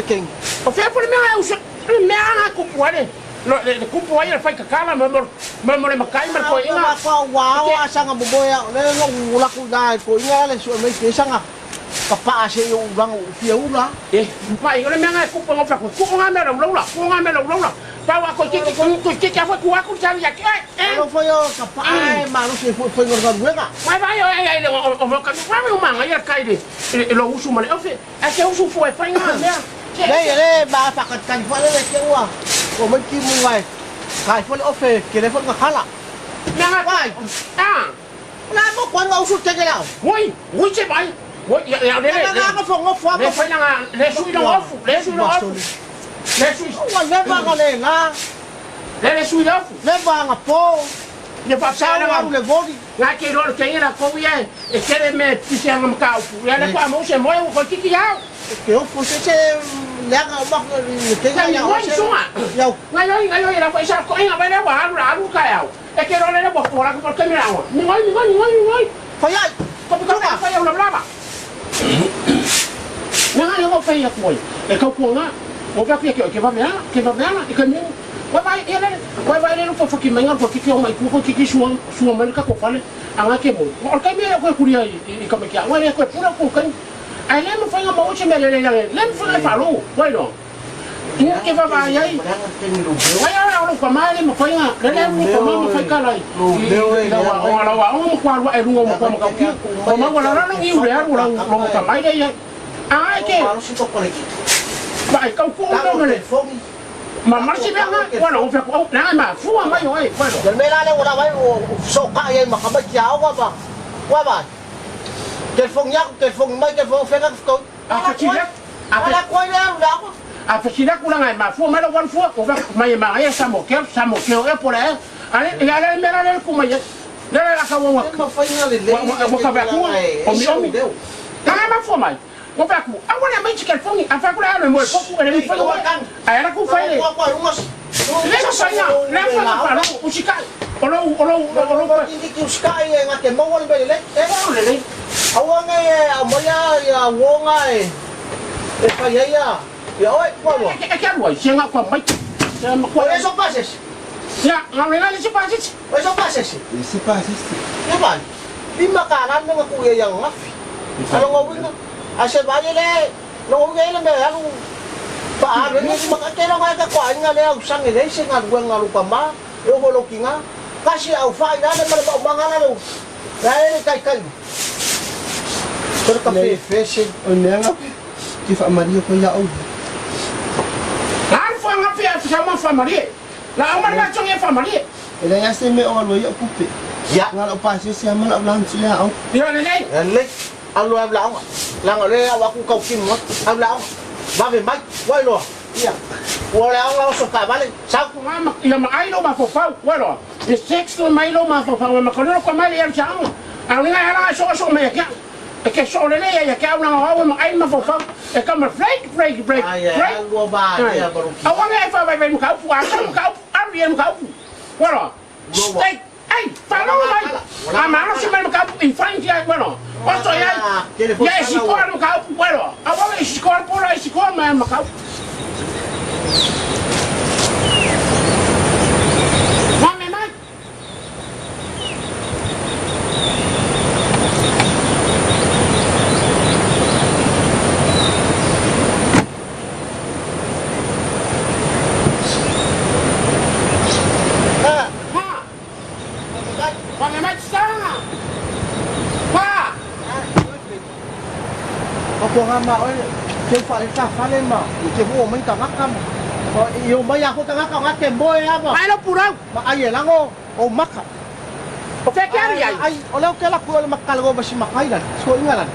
le kengi. O fea foi le mea e uso, le mea ana e kupu ai le, le, le kupu ai le faikakala ma, ma, ma, ma le makai ma le koiga. Ma kwa ua ao a sanga momoe a le no ula ku na koiga le sue mai ke sanga ka pa se i ulanga u fia ula. E, mai, o le mea e kupu ngo fa ku ku nga mea lau la, ku nga mea lau la. Pa wa ko kiki ko ko kiki a fo ku aku sa ya ke. E. Lo foi o ka pa e ma lo se foi foi ngo ruega. Vai vai o ai le o o ka wa o manga ia kai le lo usu ma le ofe. A ke usu fo e fai nga mea. Le le ma fa ka kan fo le ke ua. O mai ki mu ngai. Kai fo le ofe ke le fo nga khala. Mea nga Vai. Ah. La mo kwa nga usu teke lao. Oi, oi se vai. Oi, ya ya le le. Nga fo ngo fo Le fai nga le sui lo ofu, le sui lo ofu. Le sui. Ua le va nga le la. Le le sui lo ofu. Le va nga po. Le fa Sa sa wa nga le voli. Nga ke ro ke ira ko ia e kere me tise nga mka upu. Ya le kwa mo se mo ko kiki ya. Ke o se se le nga o ma le ke Nga ya o sunga. Ya. Nga yo nga yo ira ko isa ko inga ba le wa alu alu ka ya. E ke ro le bo ko la ko ke mi ra. Ni ngoi ni ngoi ni ngoi ni ngoi. Fa ya. Ko ko ka fa ya la la. Nga yo ko fa ya ko. E ka ko nga. O va ke ke va mea, ke va mea e ka mi. Wa vai e le wa vai le fo fo ki mai nga ko ki o mai ku ko ki ki suo suo mai ka ko fale. A nga ke mo. O ka mi ko ku ria i ka me kia. Wa le ko pura ko ka. Ai le mo fa nga mo che me le le le. Le mo fa fa lo. Wa lo. Ni ke va va ai. Wa ya lo ko mai le mo fa nga. Le le mo ko mo fa ka lai. La wa o la wa o mo kwa wa e lungo mo ko mo ka ki. O ma wa la la ngi u le aru la lo mo ka mai le ai. Ai ke. Ba ai kau ku no le. Ma ma si bea nga, bueno, o fia ku na ma fua mai oi, bueno. Le me la le ora vai o so ka ye ma ka mai kia o ba. Wa ba. Telefone ya, telefone mai, telefone feka ko. A fa chi le. A la ko le la ko. A fa chi le ku la ngai ma fua mai la wan fua, o fa mai ma ai sa mo ke, sa mo ke o por ai. Ale ya le me la le ku mai. Le le la ka wa. Ma fai nga le le. Wa ka ba ku. O mi o mi. Ka ma fua mai. O fa ku. A wa le mai chi telefone, a fa ku la le mo ko ku le mi fa wa. A era ku fai le. Le fa nga, le fa fa lo, o si ka. O lo o lo o lo ko. Ndi ki uskai e nga te mo le le. E le le. Aua ngai e a moia ia wonga e. E fai ia. Ia oi, kwa wa. E ke alu ai, se nga kwa mai. Se ma O kwa. eso pases. Ya, nga le le se pases. O eso pases. Se pases. Ia vai. Lima ka lan nga ku ia yang ngafi. Alo ngo winga. A se vai le no winga le me alu. Pa a le ni ma ka te nga ka kwa nga le au sang le se nga lu nga lu pa ma. E o lo kinga. Kasi au fa ina le ma ba ma nga lo. La le kai kai. Pero ka fe fe se. O nea ke fa maria ko ya au. La fo nga fe fa ma fa marie. La o ma la chong e fa marie. E le ya se me o lo ya kupe. Ya. Nga lo pa se se ma la lan chi ya au. Ya le le. Le alu am lão là ngồi đây au aku kau kim mất am lão ba về mai quay rồi iya wo lão lão sụp cả ba lên sao Nga ma ia ma ai lo ma fo fa wa lo. E sex lo mai lo ma fo fa ma ko lo ko mai le chang. A nga ala so so me ya. E ke so le le ya ke au na o ma ai ma fo fa. E ka ma break break break. ai ai lu ba ya baru A wa nga fa vai vai mo ka pu a sa mo ka pu a ri mo ka pu. Wa lo. Steak. Ai, fa lo mai. A ma lo si mai mo ka pu in fine ya bueno. O so ya. Ya si ko mo ka pu wa lo. A wa si ko pu la si ko ma mo ka pu. Mame mai. ha Ha. Mame mai sa. Pa. có cô nga mà ơi kêu phải ta phá lên mà kêu vô mình cả ngắc cam có yêu mấy nhà cô cả ngắc cả ngắc kèm bôi á mà Mai lo pu rau. mà ai vậy lango ô mắc à O fe ke ari ai. ai o leo ke la ku le makal go basi makai lan so inga lan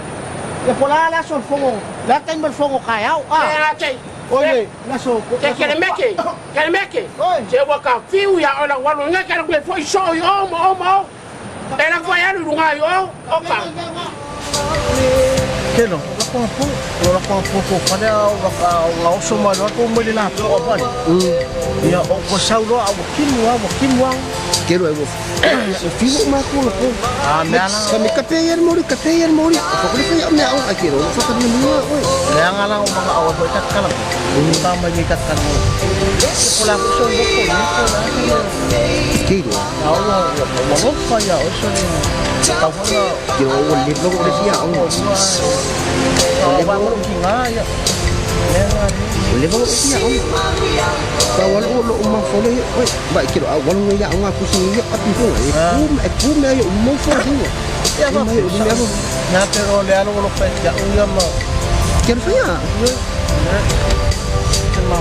ya pola la sol fongo la kain bal fongo kai au E a a che. oi le la so Ke ke le meke. Ke le meke. Oi. Se wa ka fiu ya o la wa lo nga ka le fo so i o mo o mo. E la ko ya lu nga i o o ka. Ke no la ko pu la ko pu ko pa le au ka la oso ma la ko mo le la ko pa ya o ko sau lo au kimu au kimu au Ke lo e ua fiu o makou la po. Ka me kape ia le moli, kape ia le moli. Fa kule fai mea au ai ke lo fa ka ni mua oe. Le anga la o mga awa foi takala. Ta mai ni takala. Ko la ko so ko ko ni ko la. Ke lo. Au lo lo lo fa ya o so ni. Ta fa la. Ke lo o le lo le fia au. O le ba mo ki nga ya. Le nga ni. O le lo fia au. Ka wa lo lo ma fo le oe. Ba ke lo au wa lo ya au nga ku si ya api fo. E ku e ku me yo mo fo ni. Ya ba. Mai o me au. Nga pero le alo lo fa ya u ya ma. Ke lo fia. Te ma.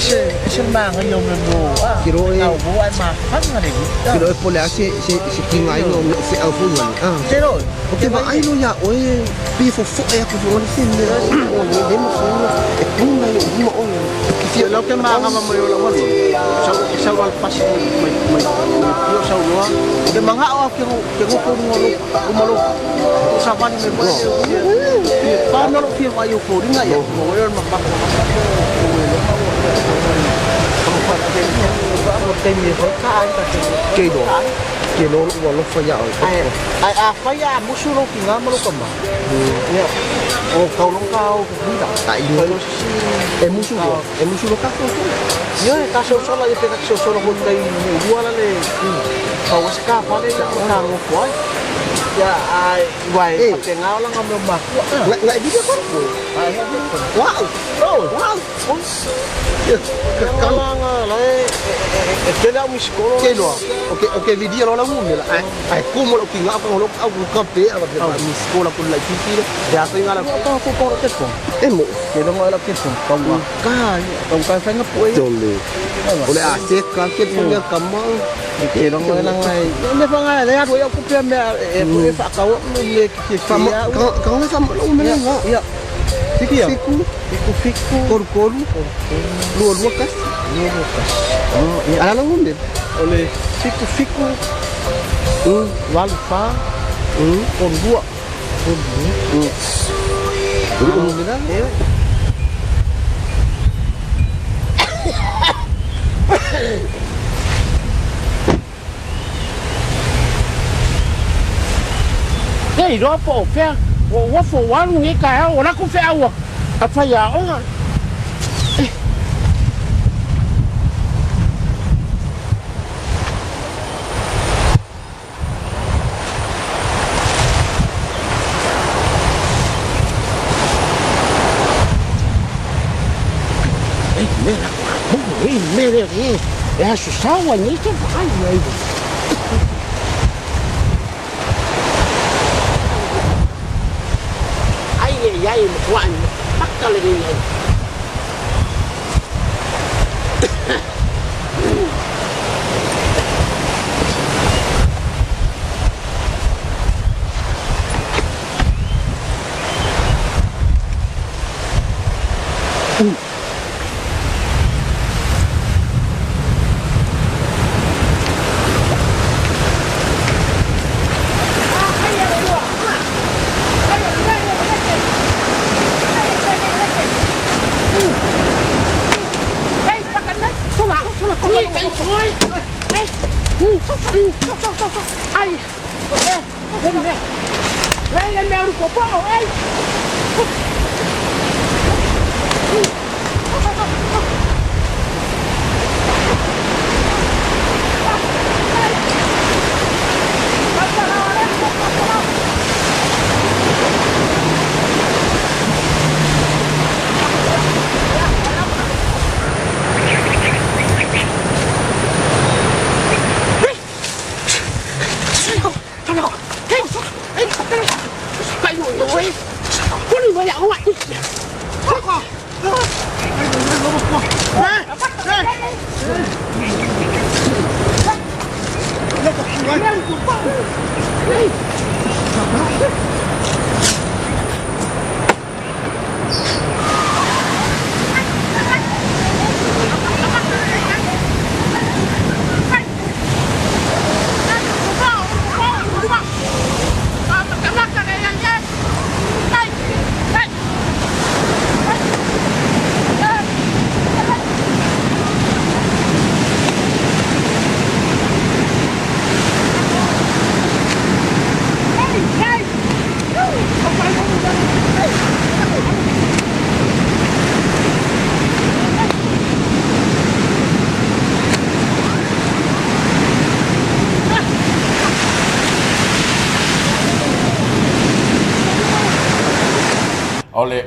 Ese ese ma nga yo me mo. Ke lo e Au bo ai ma fa nga le. ke lo e pole a se se se ki ngai no me fe au fo ni. Ah. Te lo. O te va ai lo ya oe pe fo fo e ku fo ni se me o le le mo fo e ku ngai o ma o. Ki fia lau ke ma nga ma mo yo la walu. Sa sa wal pasi mai mai pio sa loa. Ke manga o ke ke go ko mo lo mo lo. Sa wani me mo. Pa no lo fia wa yo ko ringa ya. Mo yo ma ma ko. Ke lo. Ke lo ua lo fa ya o. Ai ai a fa ya musu lo ki nga mo lo ka ma. Ya. O kau long kau ku hira. Ai Kau lo si e musu lo. E musu lo ka ko. Yo ka so so la ye pe ka so so lo ko tai ni ua la le. Kau se ka fa le ka ngo ko ai. Ya ai wai te ngao la nga mo ma ku. Ngai ngai di ko ko. Ai Wow. Oh, Wow. ka Ka la nga la e te la mi skolo. ke lo. O ke o ke video lo la mu me la. Ai ai ku mo lo ki nga ko lo au ku ka pe a ba mi skola ko la ki ki. Ya te nga la ko ko ko te ko. E mo. Ke lo nga la ke ko ka wa. Ka ka ka fa nga pu e. Tole. O le a se ka ke pu me ka ma. Ke lo nga la nga. Ne fa nga le ya ko ya ku pe me e pu e fa ka o me ke Fa mo ka ka fa mo lo me nga. Ya. Fiki ya. Fiku Fiku fiku. koru koru. Lua lua kasi. Lua lua kasi. Oh, ya. Ala lo me. O le fiku fiku. Walu fa. Koru lua. Koru lua. Ulu me la. Ei, roa po o fea, ua ua fo walu nge ka eo, o lako fea ua, a whai a onga. Ei, me la, ei, me le, ei, e aso sawa nei te whai ai. Ai, ai, ai, matua, maka le nei ai.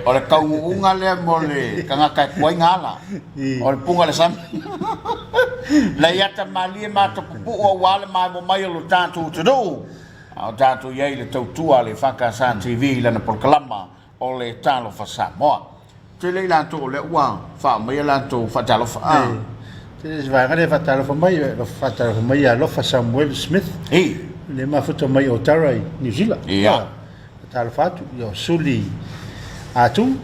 o le taunuuga lea mo le tagata e tuai ala. O le puga o le sami. Lei ata malie ma ata pupuu aua le maemo mai o lo tatou atunuu. A o tatou i ai i le tautua a le EFKS TV i lana polokalama o le Talofa Samoa. Tele i latou o lea ua faaaumaia latou faatalofa. A. Tele se vaega lea faatalofa mai, faatalofa mai ia Alofa Samuel Smith. I. Le mafuta mai o Tara i New Zealand. Ia. Faatalofa atu ia o Suli Atu.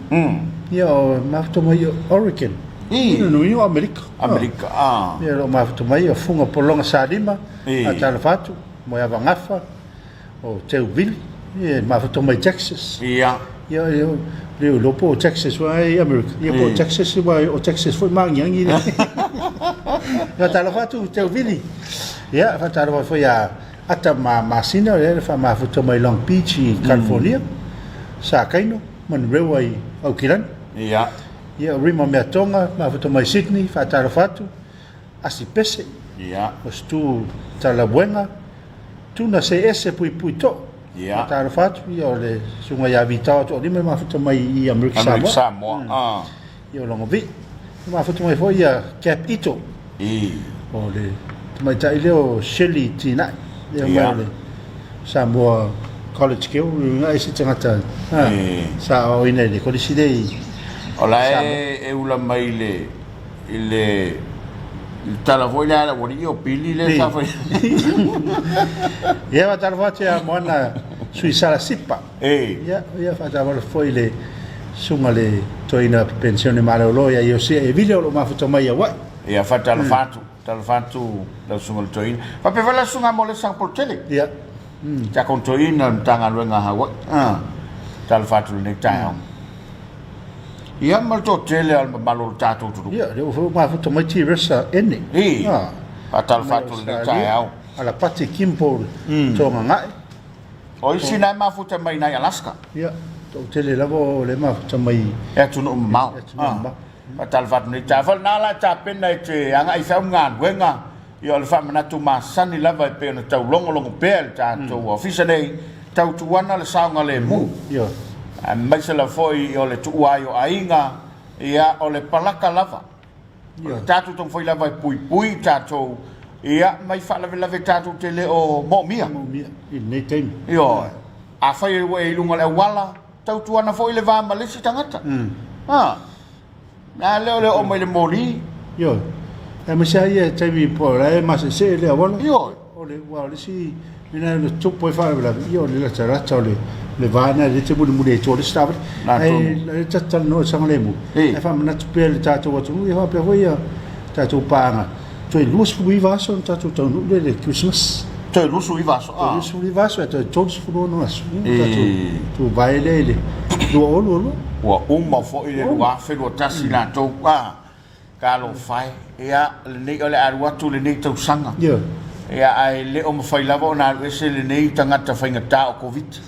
Ia o mafuta mai o Oregon. I. Nui o Amerika. Amerika. A. Ia o mafuta mai o Funga Polonga Salima. I. Faatalofa atu Moeava Gafa. O Teuvili, ia mafuta mai Texas. Ia. Ia, ia, le o po o Texas wa i America. Ia po o Texas wa o Texas foi maangiangi le. Ia talofa atu Teuvili. Ia faatalofa foi a Ata ma Masina le le faamafuta mai Long Beach i California. Sa Kaino, Manurewa i Aukilani. Ia. Ia Rima Meatonga mafuta mai Sydney, faatalofa atu. Asi Pese. Ia. O Stu Talabuega. Tuna se ese puipui too. Ia. Faatalofa atu ia o le susuga ia Vitao Toalima e mafuta mai i Amerika Samoa. Amerika Samoa. Ah. Ia o Logovi. E mafuta mai foi ia Cap Ito. I. O le tamaitai lea o Shirley Tinai. Lea mai o le Samoa College Keu. Ngai se tagata sa aoaoina i le kolisi lea i O la e ula mai le i le tala foi lea a le aualii o Pili lea sa fai. Ia faatalofa atu ia Moana Suisala Sipa. E. Ia, ia faatalofa foi i le susuga le toeaina penisione malolo ia Iosia Evile o lo o mafuta mai i Hawaii. Ia faatalofa atu, talofa atu lau susuga le toeaina. Faapea foi la susuga mo le Sangapolo tele. Ia. Tiakono Toeaina o le Matagaluega a Hawaii. Talofa atu i lenei taeao. Ia ma le toatele o le mamalu o le tatou atunuu. Ia, lea ua foi mafuta mai Tiresa Ene. I, faatalofa atu i lenei taeao. Alapati Kimbo Togagae. O isi na e mafuta mai nai Alaska. Ia, toatele lava o le mafuta mai E atunuu mamao. E atunuu mamao. Faatalofa atu i lenei taeao. Lena la e tapena e te agai i feau ma galuega. Ia o le faamanatu masani lava e pei ona taulogologo pea i le tatou ofisa nei, tautuana le saogalemu. Aemaise lava foi o le tuua ai o aiga, ia o le palaka lava. O le tatou taumafai lava e puipui i tatou, ia mai faalavelave tatou te le o moomia. Moomia i lenei taimi. Ioe. Afai ua e i luga o le auala, tautuana foi le va ma le isi tagata. A. A lea o le oo mai le moli. Ioe. Aemaise lava ia taimi po o la e maseese le auala. Ioe. O le ua o le isi mea na tupu ai faalavelave, ia o le latalata o le le va lena lea e te mulimuli ai i tua o le isi taavale. Ae la e ta te talanoa i le saogalemu, ae faamanatu pea i le tatou atunuu, ia faapea foi ia tatou paaga, toe 29 aso ona tatou taunuu lea i le Christmas. Toe 29 aso, a. Toe 29 aso, ae toe 36 aso, ia ona tatou tuvae lea i le 2022. Ua uma foi le 2021 latou, a, talofa e, ia, lenei, o le a alu atu lenei tausaga. Ioe. Ia, ae le o mafai lava ona alu ese lenei tagata faigata o Koviti.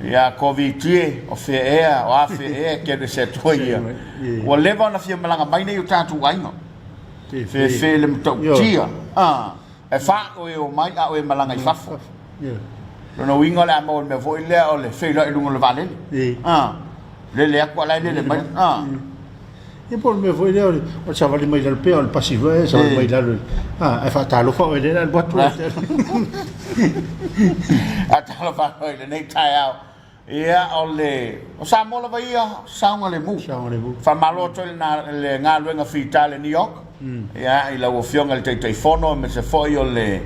Ia, Koviti e, o fea ea, o a fea ea e te alu ese atu ai ia. Ua leva ona fia malaga mai nei o tatou aiga. Fefe le matautia. Ah, e fa o e o mai a o e malaga i fafo. Lona uiga o le a maua le mea foi lea o le feiloai i luga o le vaalele. Ah, lele atu a la e lele mai. Ah. Ia po o le mea foi lea o le savali mai lalo pea o le pasi foi e savali mai lalo. Ah, ae faatalofa oe lea alu atu. Faatalofa oe i lenei taeao. Ia, o le, o Samoa lava ia, saogalemu. Saogalemu. Faamalo atu ai le, le galuega fita a le New York, ia, i lau Afioga i le Taitaifono, aemaise foi o le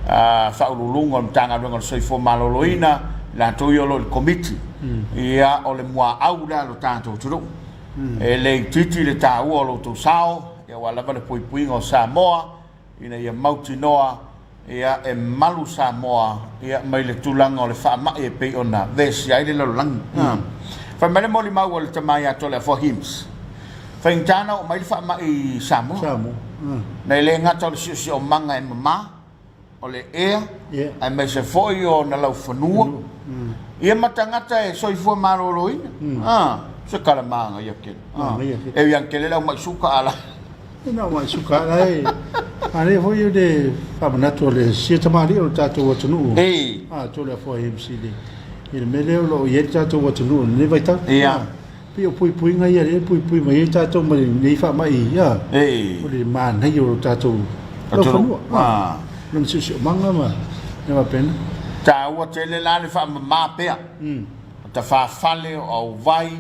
uh, Faauluuluga o le Matagaluega o le Soifua Maloloina, i latou ia o lo o i le Komiti, ia, o le muaau lea a lo tatou atunuu. E le itiiti le taua o lo outou sao, ia, aua lava le puipuiga o Samoa, ina ia mautinoa ia e malu Samoa ia mai le tulaga o le faamai e pei ona vesia ai le lalolagi. Fai mai le molimau a le tama ia Toleafoa Hims, faigata ona oo mai le faamai i Samoa. Samoa. Na e le gata o le siosiomaga e mama, o le ea, aemaise foi o ona laufanua, ia ma tagata e soifua maloloina. Se kalamaga ia kele. E ui kele le au mai suka ala. E nao mai suka ala e. A lea foi o le faamanatu o le sia tamalii o le tatou atunuu. Ei. A Toleafoa MC le i le mea lea o lo o i ai le tatou atunuu i lenei vaitau. Ia. Pei o puipuiga ia lea e puipui mai ai tatou mai lenei faamai, ia, Ei. o le manaia o lo tatou Atunuu. laufanua, Ah. lona siosiomaga ma mea faapena. Taua tele la le faamama pea. O tafafale, o auvai,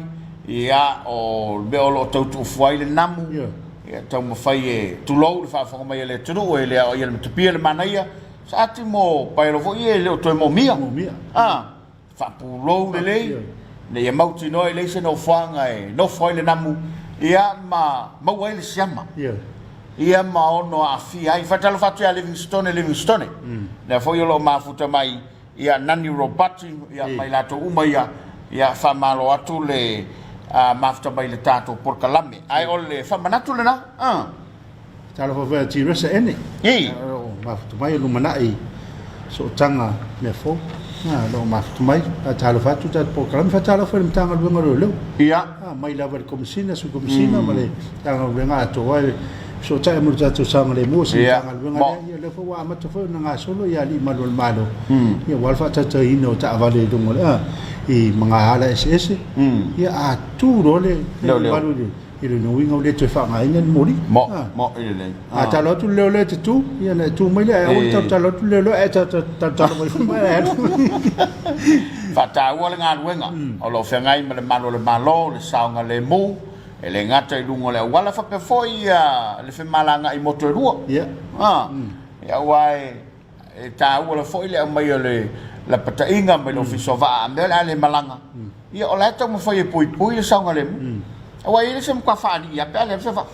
ia, o le mea o lo o tau tuufua ai le namu, ia, taumafai e tulou le faafofoga mai a le atunuu, e le aoaia le matapia le manaia, saati mo paelo foi ia e le o toe moomia. Moomia. Ah, faapulou lelei, ina ia mautinoa e leai se nofoaga e nofo ai le namu, ia, ma maua ai le siama. Ia ma ono aafia ai. Faatalofa atu ia Livingstone Livingstone, lea foi o lo o mafuta mai ia Nani Robati, ia ma i latou uma ia, ia faamalo atu le mafuta mai i le tatou polokalame. Ae o le faamanatu lena, a. Talofa foi ia Tiresa Ene, Ii. o lo o mafuta mai o lumanai i sootaga mea fou. O lo o mafuta mai, faatalofa atu tatou polokalame, faatalofa i le Matagaluega o Leoleo. Ia. Mai lava i le Komesina, Sui Komesina ma le Matagaluega atoa e fesootai ma le tatou saogalemu o se Matagaluega lea. Ia o lea foi ua amata foi ona gasolo ia alii malu o le Malo, ia aua le faataitaiina o taavale i luga o le, i magaala eseese. Ia a tu loa le malu i le I lona uiga ua le toe faaaogaina le moli. Mo, mo i lelei. A talo atu le leoleo e te tu, ia ona e tu mai lea, ae aua le talotalo atu le leoleo ae talotalo mai foi ma e alu. Faataua le galuega o lo o feagai ma le malu o le Malo, le saogalemu, e le gata i luga o le auala faapea foi le femalagaai motu e lua. Ia. Aua e E taua la foi le aumai o le lapataiga mai le Ofisa o Vaa a mea o le a le malaga, ia o la e taumafai e puipui le saogalemu. Aua e i ai le isi e matua faalii lava pe a leai se vaa.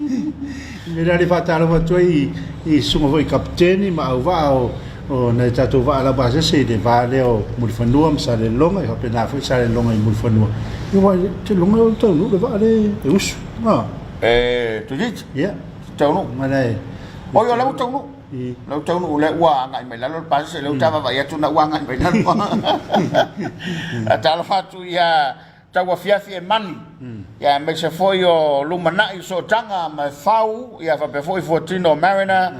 I mea la le faatalofa atu ai i susuga foi i kapeteni ma auvaa o nai tatou vaa laupasese i le va lea o Mulifanua ma Salelologa, e faapena foi Salelologa i Mulifanua. Ia aua ou te iloga o le taunuu le vaa lea e usu. E toeitiiti? Ia. Taunuu. Ma la e. Oi o la ua taunuu. Lau taunuu lea ua agai mai lalo le pasese, lea ua ta vaavaai atu na ua agai mai lalo. Talofa atu ia tauafiafi e mani, ia aemaise foi o lumanai sootaga ma fau, ia faapea foi fuatino o Mariner,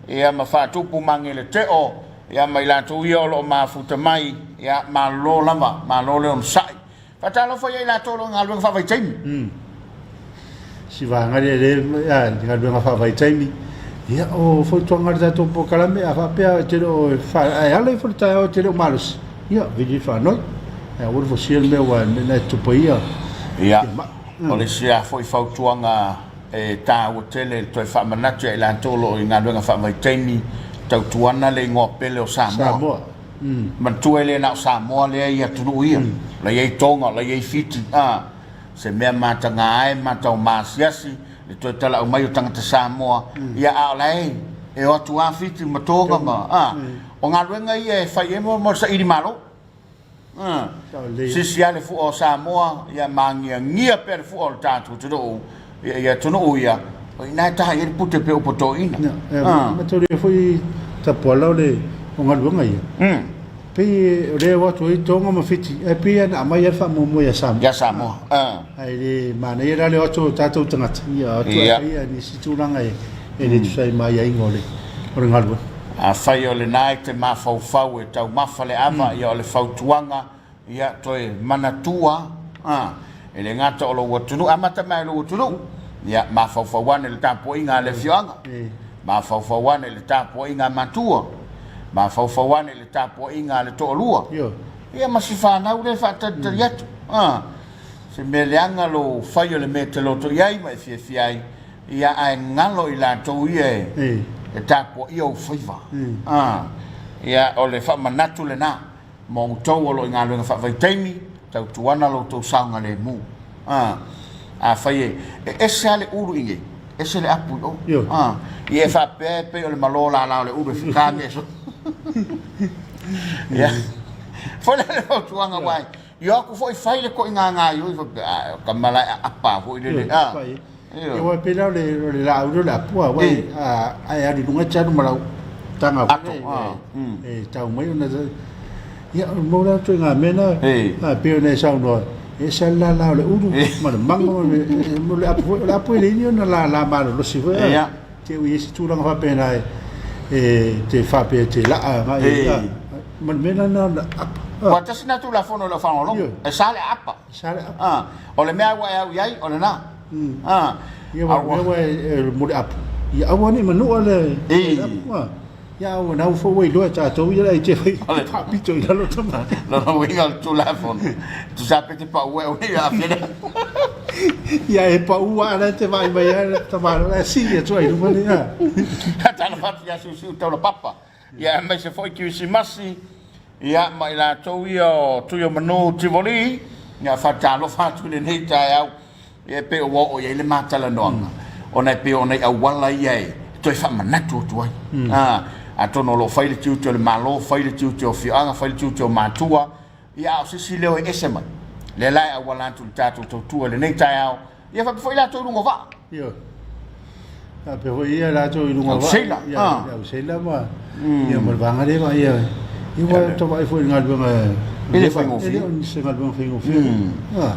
ia ma faatupu mageleteo, ia ma i latou ia o lo o mafuta mai, ia malo lava, malo le onosai. Faatalofa ia i latou o lo o i galuega faavaitaimi. Si vaega lea lea a galuega faavaitaimi. Ia o fautuaga a le tatou polokalame a faapea e te le o ae ala ifo le taeao e te le o malosi, ia vili le faanoi. Ae aua le fosia le mea aua o le mea lena e tupu ai ia Ia, mai. o le isi lava foi fautuaga e taua tele le toe faamanatu ia i latou o lo o i galuega faavaitaimi, tautuana le igoa pele o Samoa. Samoa. Manatua e le na o Samoa lea i atunuu ia. O la i ai Tonga, o la i ai Fiti, a. Se mea mataga ai ma tau maasiasi le toe talaau mai o tagata Samoa, ia a o la e e o atu lava Fiti ma Tonga ma, a. O galuega ia e fai ai mo le saili malo. A. Sisi lava le fua o Samoa, ia magiagia pea le fua o le tatou atunuu i atunuu ia, o i ina e taha i ai le pute pei o upu a toeaiina. Ia, mataulia foi Tapuala o le o galuega ia. Pei o lea e o atu ai Tonga ma Fiti, ae pei lava na aumai lava le faamoemoe ia Samoa. Ia Samoa. Ae le manaia la le o atu o tatou tagata, ia o atu ae fai ia nisi tulaga e le tusa ai ma aiaiga o le galuega. Afai o lena e te mafaufau e taumafa le ava, ia o le fautuaga, ia toe manatua, a, e le gata o lou atunuu, amata mai i lou atunuu, ia mafaufau ane i le tapuaiga a le afioaga, mafaufau ane i le tapuaiga a matua, mafaufau ane i le tapuaiga a le toalua, ia ma si fanau lea e faatalitali atu, a, se mea leaga lou fai o le mea e te loto i ai ma e fiafia ai, Ia ae galo i latou ia e tapuaia ou faiva. Ia o le faamanatu lena mo outou o lo o i galuega faavaitaimi, tautuana lo outou saogalemu. Afai e ese lava le ulu i inei, ese le apu i o. Ia e faapea e pei o le malo lala o le ulu e feka mea soo. Ia, foi lea le fautuaga aua i o atu foi fai le toigaga i o, faapea, a, o ka malae aapa foi lele. Ia aua e pei la o le laau lea o le apua aua a e alu i luga e te alu ma lau taga foi lea e tau mai ona ia o le mau la ituaiga mea na e pei ona e saunoa e ese lava le lala o le ulu ma le mago ma le apu foi o le apu e leai ni ona lala malolosi foi a te ui ai se tulaga faapena e te faapea e te laa agai ma le mea lena o le apu. Ua tasi lena Tulafono i lau faalogologo, e sa le aapa. E sa le aapa. O le mea ua e au i ai, o lena. Ia, aua o le mea ua e mo le apu, ia aua ne i manua le apu. Ia, a ua nau foi ua iloa e tatou ia le ai te fai faapito i lalo tama. Lona uiga o le Tulafono, tusa pe te pau e au nei aafia le apu. Ia e pau a la te vaai mai a le tama la sii atu ai luma le a. Talofa atu ia Siusiu Taulapapa. Ia aemaise foi Kirisimasi, ia ma i latou ia o Tuiomanu Tivoli, ia faatalofa atu i lenei taeao, ia e pei ua oo i ai le matalanoaga, ona e pei o nai auala ia e toe faamanatu atu ai. Atonu o lo o fai le tiute o le Malo, fai le tiute o afioaga, fai le tiute o matua, ia a o se isi leo e ese mai, lea la e auala atu i le tatou tautua i lenei taeao, Ia faapea foi latou i luga o vaa. Ioe. Faapea foi ia latou i luga o vaa. Seila. Ia, le au seila ma ia ma le vaega lea ma ia ia ua tau foi i le galuega e le faigofie. E le o se galuega faigofie. Ah.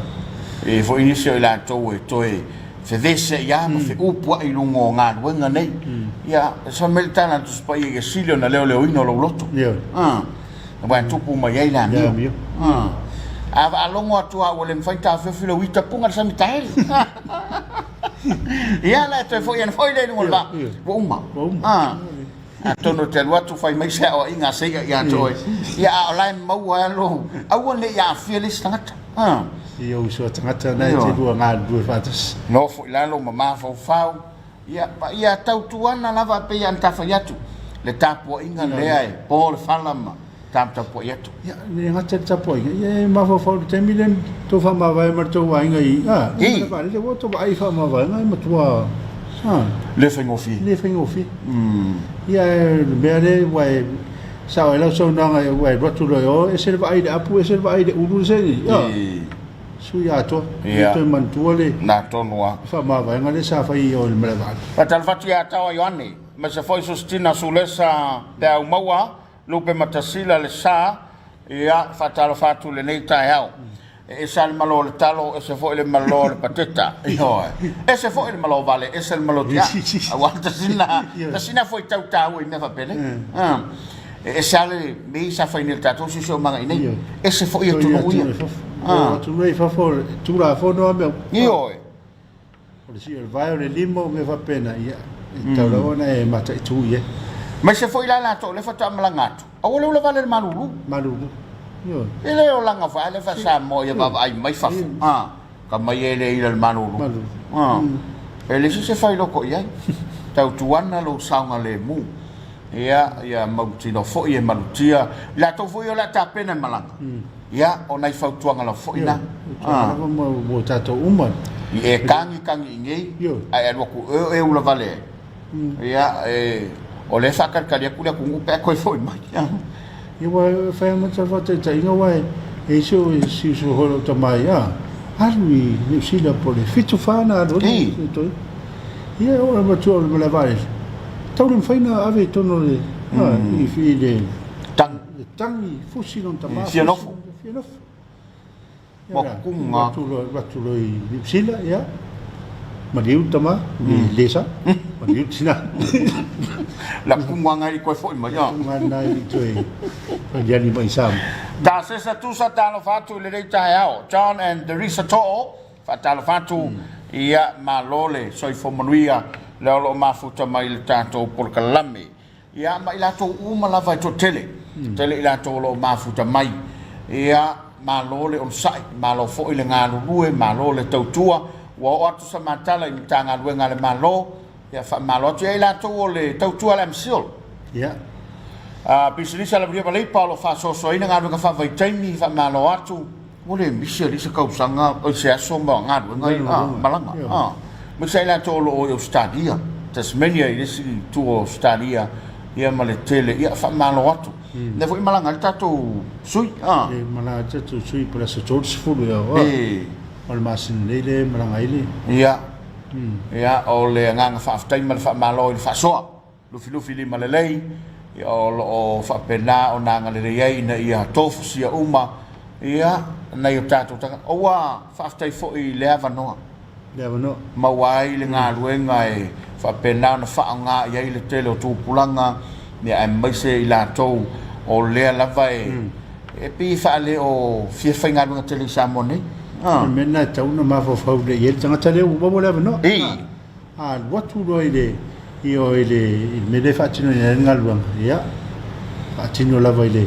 E foi nisi o i latou e toe feveseai lava ma feupuai i luga o galuega nei. Ia, sa mai le tala a le Tusi Paia ia sili ona leoleoina o lou loto. Ioe. Ah. Aua e tupu mai ai le amio. Le amio. Ah. A faalogo atu lava ua le mafai ona taofiofi lou ita puga le sami taele. Ia la e toe foi ane foi lea i luga o le vaa. Ua uma. Ua uma. Ah. Atonu e te alu atu fai mai se aoaiga a se i'a ia te oe. Ia a o la e maua lava lou, aua ne i aafia le isi tagata. Ah. I ou uso tagata na e te lua galulue faatasi. Nofo i lalo ma mafaufau. Ia, ia tautuana lava pei ona ta fai atu, le tapuaiga lea e po le fala ma taputapuai atu. Ia, le gata i le tapuaiga, ia e mafaufau i le taimi lea na tou faamavae ma le tou aiga i, a, i le vaalele, ua tou vaai i faamavaega e matua, a. Le faigofie. Le faigofie. Ia, le mea lea ua e, sao ai lau saunoaga ua e alu atu loa i o, ese le vaai i le apu, ese le vaai i le ulu, ese le, a. Sui atoa, Ia. e toe manatua le Na tonu lava. faamavaega lea sa fai i o i le malaevaalele. Faatalofa atu ia Taoa Ioane, aemaise foi Sostina Sulesa Peau Maua, Lupe Matasila Le Sa, ia, faatalofa atu i lenei taeao. E ese lava le malo o le talo, ese foi le malo o le pateta, ioe. Ese foi le malo vale, ese le malo ti'a. Aua tasina, tasina foi tau taua i mea faapenei. E ese lava le mea sa fai nei e le tatou siosiomaga i nei. Ese foi atunuu ia. O atunuu i fafo, Tulafono lava mea. Ioe. O le sii o le vae, o le lima, o mea faapena, ia, e tatau lava ona e mataitu i ai. Aemaise foi la latou o lea faatoa malaga atu, aua le ulavale i le malulu. Malulu. Ioe. E le olaga foi, a lea faa-Samoa ia vaavaai mai fafo. Ka mai e le ila le malulu. Malulu. E leai se isi e fai loko i ai. Tautuana lou saogalemu. Ia, ia mautinoa foi e malutia. I latou foi o le a tapena e malaga. Ia, o nai fautuaga lava foi na. Fautuaga lava mo tatou uma. I e kagikagi i nei, ae alu atu e ulavale ai. Ia, e, o lea e faakalikali atu le atunuu pe a toe foi mai. Ia, ua e fai lava ma se faataitaiga, aua e i ai si uso foi o lou tama ia, alu i Niu Sila po o le 74 na alu ai. Ia, e oo lava atu o le malae vaalele, tau le mafai ona ave i totonu o le, i le Tangi. Le tangi, fusi lona tama. Fia nofo. Fia nofo. Ua kuga. Alu atu loa i Niu Sila, ia, maliu le tama, le sa, maliu le tina. La kuga ngai i toe foi mai. La kuga lena i toe aliali mai i Samoa. Tasesa Tusa talofa atu i lenei taeao. John and Teresa To'o, faatalofa atu, ia, malo le soifua manuia lea o lo o mafuta mai i le tatou polokalame. Ia, ma i latou uma lava e toatele, tele i latou o lo o mafuta mai. Ia, malo le onosai, malo foi le galulue, malo le tautua. Ua oo atu sa matala i Matagaluega a le Malo, ia faamalo atu ia i latou o le tautua a le MCIL. Ia. Pisinisi a le Maria Valeipa o lo o faasoasoaina galuega faavaitaimi, faamalo atu. Ua le misi alii se kausaga, oi se aso ma galuega ia, malaga. Aemaise lava i latou o lo o i Ausetalia, Tasmania i le isi itu o Ausetalia, ia ma le tele, ia faamalo atu. Lea foi e malaga ai le tatou sui. E malaga ai le tatou sui po o le aso 30 ea o le masina nei lea e malaga ai le. Ia, ia o le agaga faafetai ma le faamalo i le faasoa. Lufilufi lima lelei, ia o lo o faapena ona agalelei ai ina ia tofusia uma ia nai o tatou tagata. Ua faafetai foi i le avanoa. Le avanoa. Maua ai le galuega e faapena ona faaaoga i ai le tele o tupulaga, ia aemaise i latou o lea lava e E pei e faale o fia faigaluega tele i Samoa nei. O le mea lena e tatau ona mafaufau lelei i ai le tagata lea ua maua le avanoa. A alu atu loa i le i o i le i le mea lea e faatinoina ai le galuega, ia, faatino lava i le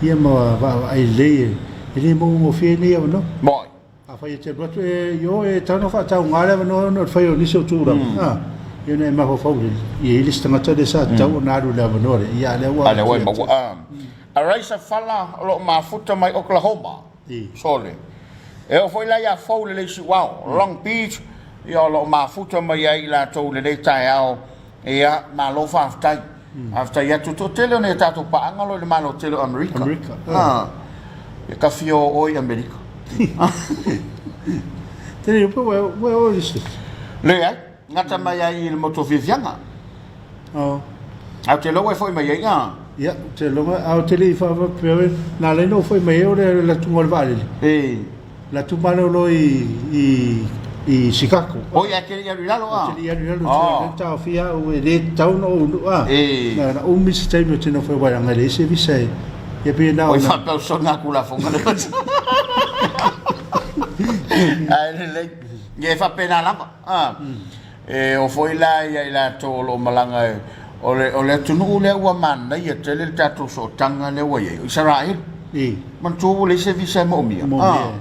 ia ma vaavaai lelei e le maua-gofie ai nei avanoa. Moi. Afai e te alu atu e i o e tatau ona faatauga le avanoa ona o le fai o nisi o tulaga, a, ia ona e mafaufau lea, e i ai le isi tagata lea sa tatau ona alu i le avanoa lea, ia a o lea ua A lea ua e maua. A. Araisa Fala o lo o mafuta mai Oklahoma. Sole. E oo foi la ia fou lelei Siuao, Long Beach, ia o lo o mafuta mai ai i latou i lenei taeao. Ia, malo faafetai. Faafetai atu. Toatele o nai a tatou paaga o lo o i le Malo tele o Amerika. Amerika. Ah. Ia ka fia o oe i Amerika. Tele pe ua ua o i se. Leai, gata mai ai i le motu o fiafiaga. Oh. A ou te iloa ua e foi mai ai, ah. Ia, ou te iloa, a ou te le i faapea oi, na ala ai ona ou foi mai ai o le alu atu o le vaalele. E. Le atu malolo i, i, i Chicago. Oi, ae te le i alu i lalo, ah. Ou te le i alu i lalo, oh. Te taofia au e le tatau ona ou, ah. E. Na, na umi se taimi ou te nofo ai leaga e leai se visa e, ia pei na Oi, ona. faapea o soga aku lafoga le Ae lelei. Ia e faapena lava. Ah. E oo foi la ia i latou o lo o malaga e, o le, o le atunuu lea ua manaia tele le tatou sootaga lea ua i ai, o Isaraelu. I. Manatua ua leai se visa e moomia. Moomia. Ah.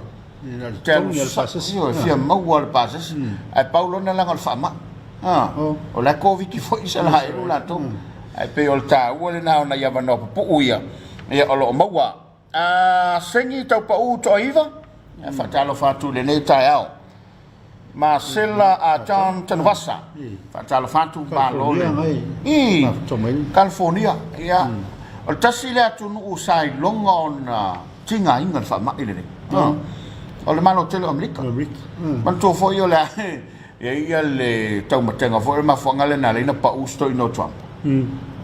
Na o le Te alu togi o le pasese. Ioe, fia maua le pasese. Ae pau lona leaga o le faamai. Ah. Oh. O la e Koviti foi Isaraelu latou. Ae pei o le taua lena o nai avanoa pupuu ia, ia o lo o maua. A Segi Taupau Toaiva, e faatalofa atu i lenei taeao. Masela a John Tanuvasa, faatalofa atu, malo le. I, California, ia. O le tasi lea atunuu sa iloga ona tigaina i le faamai lenei. O le Malo tele o Amerika. Manatua foi o le a e i ai le taumatega foi o le mafuaaga lea na ala ai ona pau se toeaina o Trump,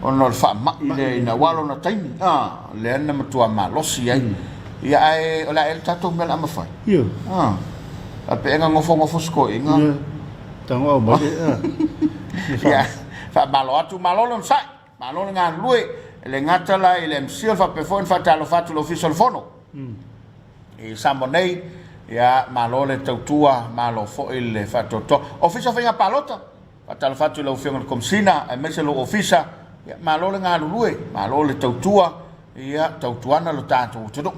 ona o le faamai lea ina ua lona taimi, lea na matua malosi ai. Ia ae o le a ea le tatou mea o le a mafai? Ioe. Faapea ea na nofonofo se toeaina. Ioe. Tago au mai le, Ia, faamalo atu, malo le onosai, malo le galulue, e le gata la i le MCIL faapea foi ona faatalofa atu i le Ofisa o le Fono. I Samoa nei, ia, malo le tautua, malo foi le faatoatoa. Ofisa o Faiga Palota, faatalofa atu i lau Afioga i le Komesina aemaise lou Ofisa, ia, malo le galulue, malo le tautua, ia, tautuana lo tatou atunuu.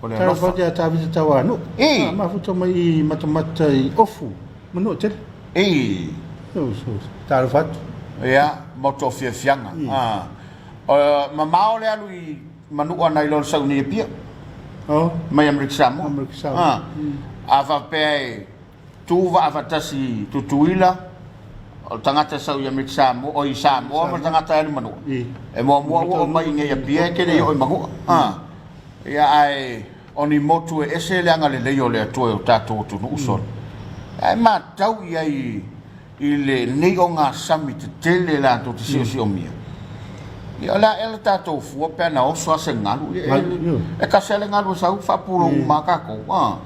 O le Talofa alofa. atu ia Tavita Tauanuu. I. Mafuta mai i Matamata i Ofu, Manuatele. I. Talofa atu. Ia, mo to fiafiaga. Ah. O, mamao le alu i Manua nai lo le sau nei Apia. Oh. Mai Amerika Samoa. Amerika Samoa. Ah. A faapea e tu vaa faatasi i Tutuila, o le tagata e sau i Amerika Samoa, o i Samoa ma le tagata e alu i Manua. I. E muamua ua oo mai i nei Apia e te le i oo i Manua. Ah. Ia ae o ni motu e ese le agalelei o le Atua i o tatou atunuu solo. Ae matau i ai i lenei ogasami tetele latou te siosiomia, ia o le a ea le tatou fua pe ana oso a se galu, ia e tasi a le galu e sau faapulou uma a tatou. A.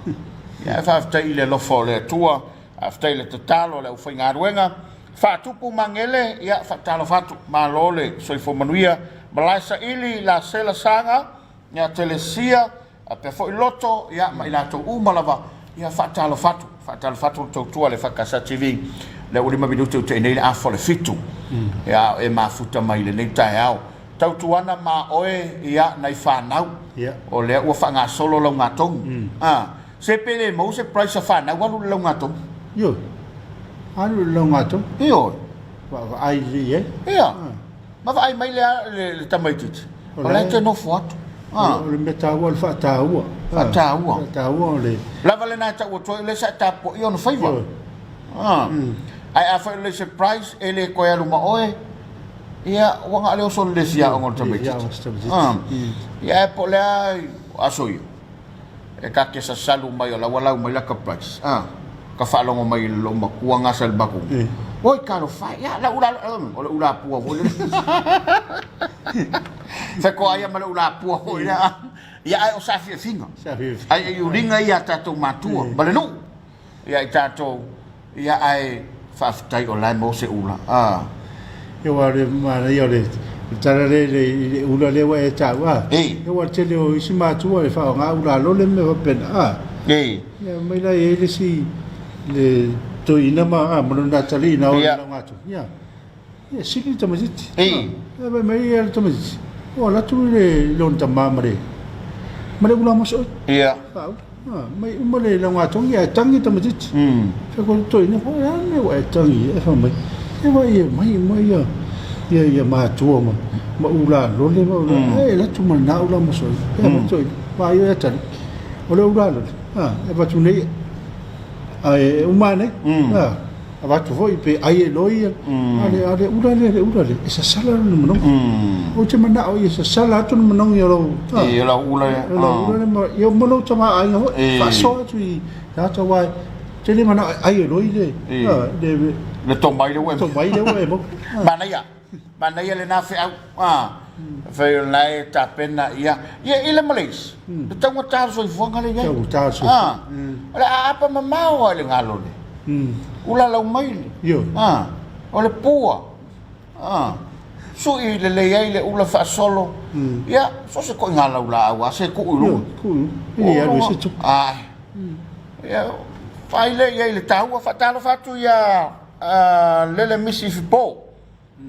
Ia ae faafetai i le alofa o le Atua, faafetai i le tatalo a le aufaigaluega, faatupu magele, ia faatalofa atu, malo le soifua manuia, malae saili, lasela saga, ia Telesia, Faapea foi Loto, ia, ma i latou uma lava, ia, faatalofa atu, faatalofa atu le tautua a le EFKS TV, lea ua 5 minute ua tea nei le afa o le fitu, ia, e mafuta mai i lenei taeao. Tautuana ma oe, ia, nai fanau, o lea ua faagasolo lau gatogi. A, se pe le maua se price a fanau alu i le laugatogi. Ioe, alu i le laugatogi. Ioe. Vaavaai lelei i ai. Ia. Ma vaai mai le, le, le tamaitiiti, o la e te nofo atu. Ah. O le mea taua o le faataua. Faataua. Faataua o le... Lava lena e tau atu ai, o lea sa e tapuai ona faiva. Ah. Ae afai o le surprise, e le toe alu ma oe, ia, ua na o le oso le le fiaoga o le tamaitiiti. Ah. Ia, ae po o le a aso ia. E ka te sasalu mai o la ua lau mai laka price a ka faalogo mai i lou matua gasa i le matou oi talofa e ia la ula o le ula pua foi lele fetoa ia ma le ula pua foi lea ia ae o saafiafiga ai e uliga ia tatou matua ma le nuu ia i tatou ia ae faafetai o la e maua se ula a. Ia aua o le manaia o le O le tala lea i le ula lea ua e taua, a, aua o le tele o isi matua e faaaoga ula lole ma mea faapena, a. Ia mai la e i ai le isi le toeaina ma, a, ma lona atalii na o i le laugatogi, ia, ia sili le tamaitiiti. Ia fai mai le tamaitiiti, ua alu atu le lona tama ma le, ma le ula mosooi. Faaula. Mai uma le laugatogi ae tagi le tamaitiiti. Fai atu le toeaina, o le a le mea ua e tagi ai? Fai mai, e vaai e mai uma ia ia ia matua ma ma ula lole ma ula, ae alu atu ma lena ula mosooi. Fai mai le toeaina, vaai oe atalii, o le ula lole, e avatu nei ae uma nei, Avatu foi pe ai e loi a le a le ula lea le ula lea e sasala lona manogi. Ou te manao ia sasala atu le manogi o lou E o lau ula lea. O lau ula lea ma ia ma lou tamaoaiga foi faasoa atu i tagata aua e te le manao e ai e loi le le le tomai lea ua e tomai lea ua e maua. Manaia. Manaia lena feau. Fai o lena e tapena ia. Ia i le Malaysia, le taugata o le soifuaga lea e i ai. Taugata o le soifuaga. O le aapa mamao lava i le galo lea. Ula lau maile. O le pua. Sui lelei ai le ula faasolo. Ia, so se koiga laulaau lava se tuu i luga. Tuu i luga. E le alu ai se tupe. Ia, fai lea i ai le taua. Faatalofa atu ia Lele Misi Fipo.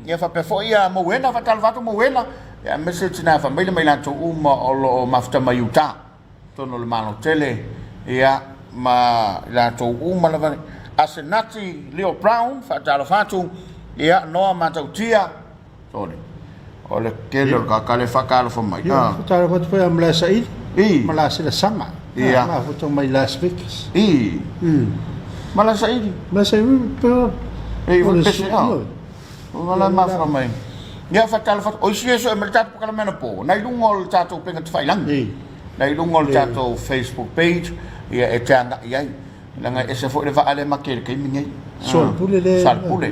Ia faapea foi ia Mouena, faatalofa atu Mouena, ia aemaise tina faamaile ma i latou uma o lo o mafuta mai uta, totonu o le Malo tele, ia ma i latou uma lava. Asenati Leo Brown, faatalofa atu, ia Noa Matautia, sorry, o le tele o le tagata lea e faatalofa mai. Ia, faatalofa atu foi ia Malaesaili, Malaeselasaga, mafuta mai Las Vegas. I. Malaesaili. Malaesaili, pe E, o le pese, o la mafuta mai. Ia, faatalofa atu. O isi e sue mai le tatou polokalame anapo, nai luga o le tatou upega tafailagi, nai luga o le tatou Facebook page, ia e te agai ai. Leaga e ese foi le vaa lea e make i le taimi nei. Soalepule le. Soalepule.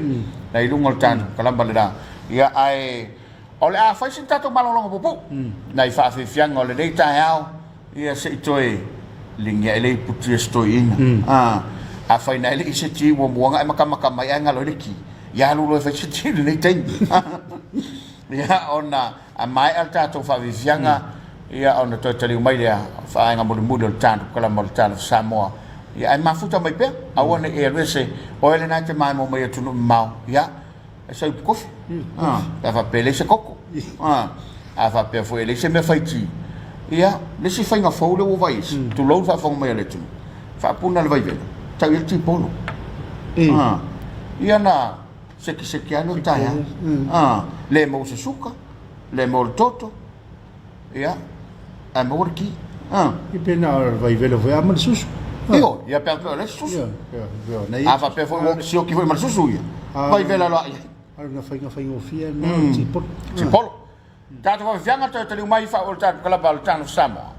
Nai luga o le tatou polokalame lena. Ia, ae o le a fai sina tatou malologa puupuu, nai faafiafiaga o lenei taeao, ia se i toe ligia ai le iputi e se toeaina. Afai na e le i se ti ua muaga e matamata mai ae galo ai le ti, ia alu loa e fai se ti i lenei taimi. Ia, ona a maea le tatou faafiafiaga, ia ona toe taliu mai lea faaega mulimuli o le tatou kalama o le Talofa Samoa. Ia ae mafuta mai pea, aua ne i e alu ese, oe lena e te maemo mai atunuu mamao, ia e sau i Pukofi. Pe a faapea e leai se koko. A faapea foi e leai se mea faiti, ia le isi faiga fou lea ua vaai ese, tulou le faafofoga mai a le atunuu, faapuna le vaivela, tau i ai le tipolo. Ia na sekeseke lava lea o le taeao. Le maua se suka, le maua le toto, ia, ae maua le ki. Ia pe na o le vaivela foi a ma le susu. Ioe, ia pe a faapea o le susu. A faapea foi ua sioki foi ma le susu ia, vaivela loa i ai. A o lona faiga faigofie lena o le tipolo. Tipolo. Tatou faafiafiaga toe taliu mai faaauau le tatou kalaba o le Town of Samoa.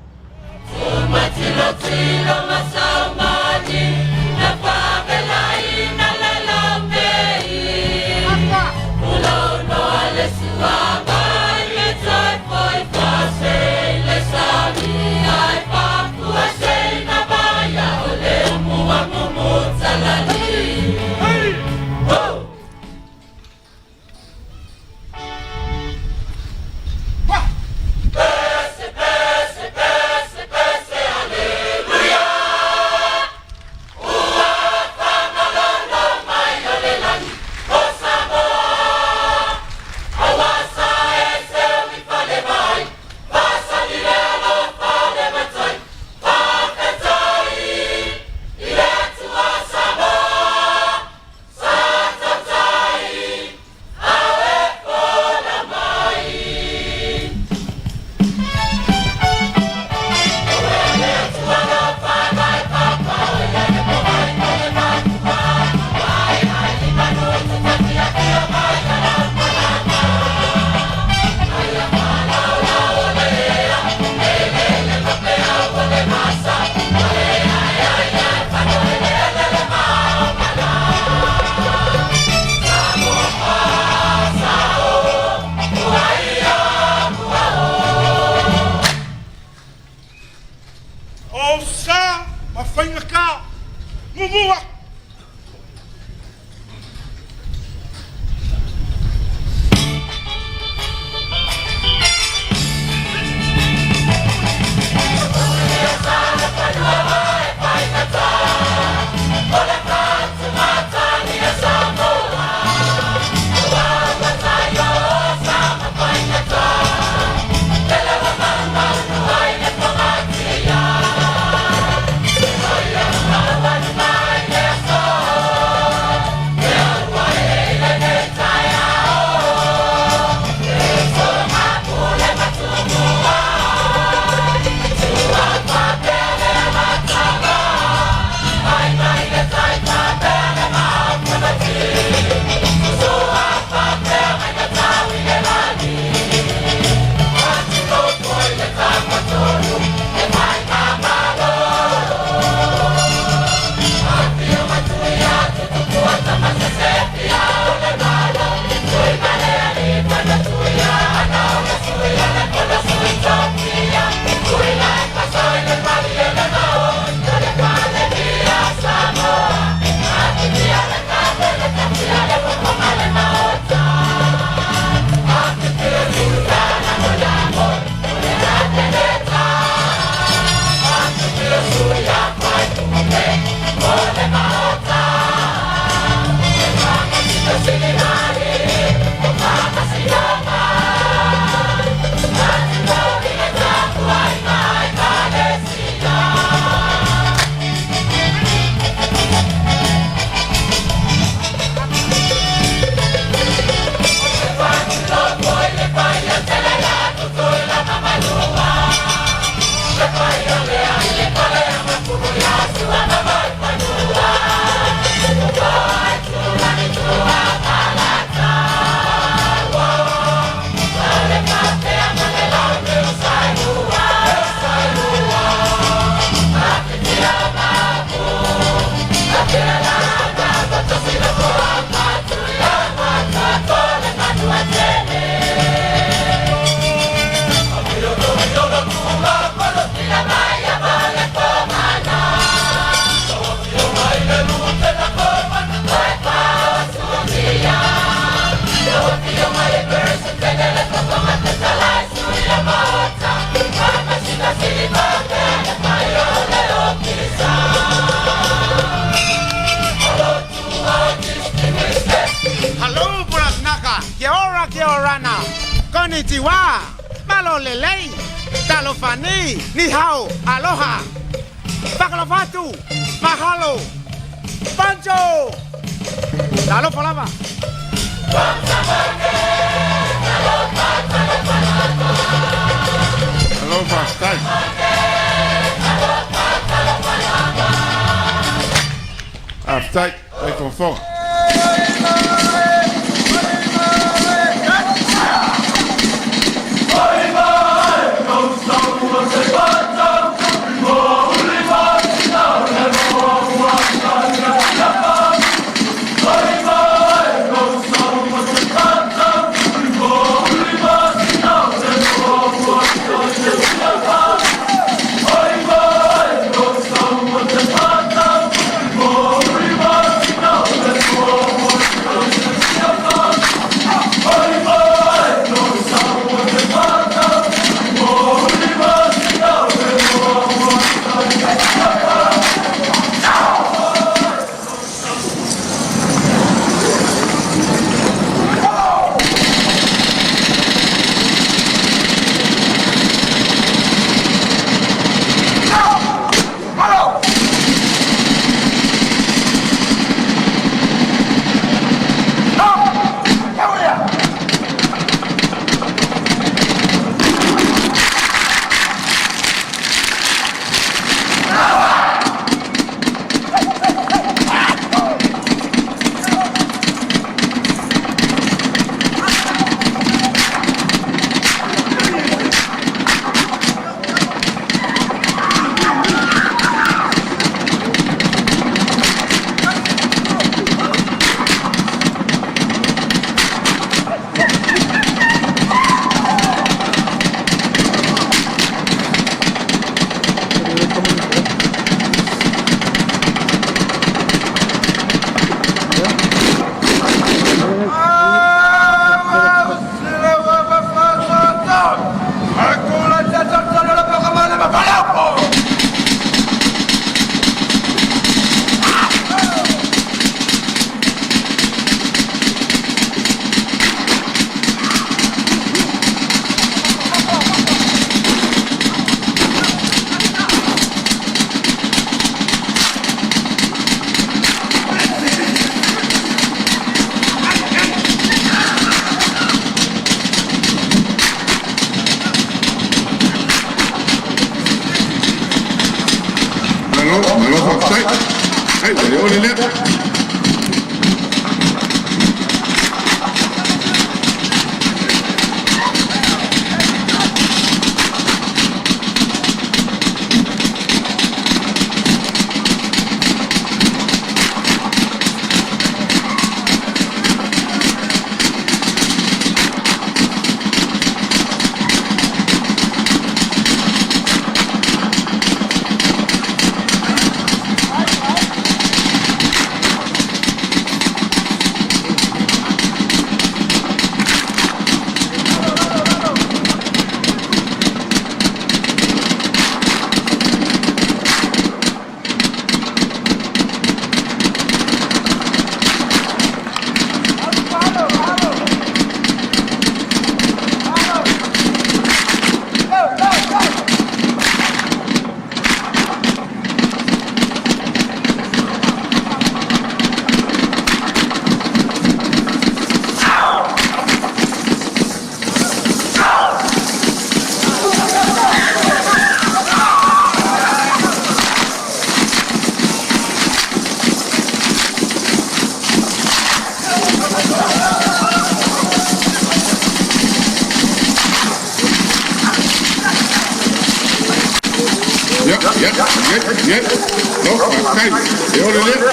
Kia ora, kia orana. Konnichiwa. Malo lelei. Talofani. Ni hao. Aloha. Fakalofatu. Mahalo. Pancho. Talofa lava. Malo faafetai. Faafetai, fai fofoga. Malo, malo faafetai. Ai, ua le ole lea. Ia, ia, ia, ia. Malo, faafetai. E ole lea.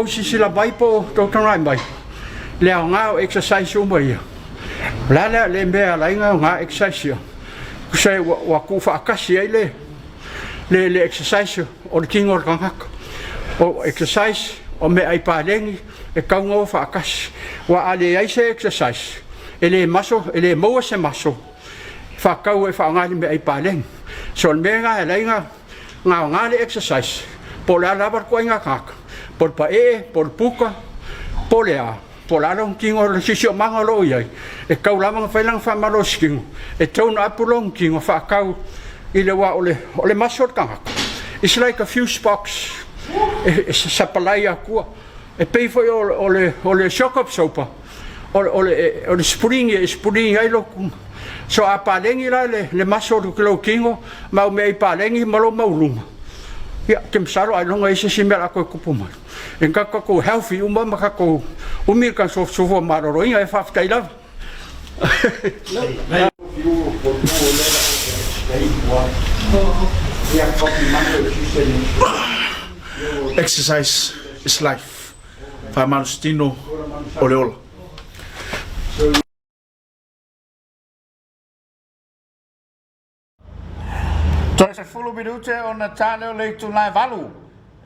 tou silasila mai po o tou tagai mai, le aoga o exercise uma ia, o le a le, le mea e ala ai ona aoga exercise ia, tusa ai ua, ua tuufaatasi ai le, le, le exercise o le tino o le tagata. O exercise, o meaai paleni, e tatau ona o faatasi. Aua a leai se exercise, e le maso, e le maua se maso faatatau e faaaoga i le meaai paleni. So o le mea lena e ala ai ona aoga le exercise, po o le a lava le ituaiga tagata, po o le paee, po o le puta, po o le a, po o le a lona tino, le siosiomaga o lo o i ai, e tatau lava ona fai lana faamalositino, e tone up lona tino faatatau i le, aua o le, o le maso o le tagata, it's like a fuse box, e, e sapalai atua. E pei foi o, o le, o le shock absorber, o, o le, o le spring e spring ai lou So a paleni la le, le maso o lou tino, ma au mea i paleni ma lou mauluga, ia, ou te masalo ailoga i ai se isi mea o le a toe tupu mai. E tatou healthy uma ma tatou umi le tatou soifua maloloina. E faafetai lava. Exercise is life. Faamalositino o le ola. Toe 10 minute ona ta lea o le itula e 8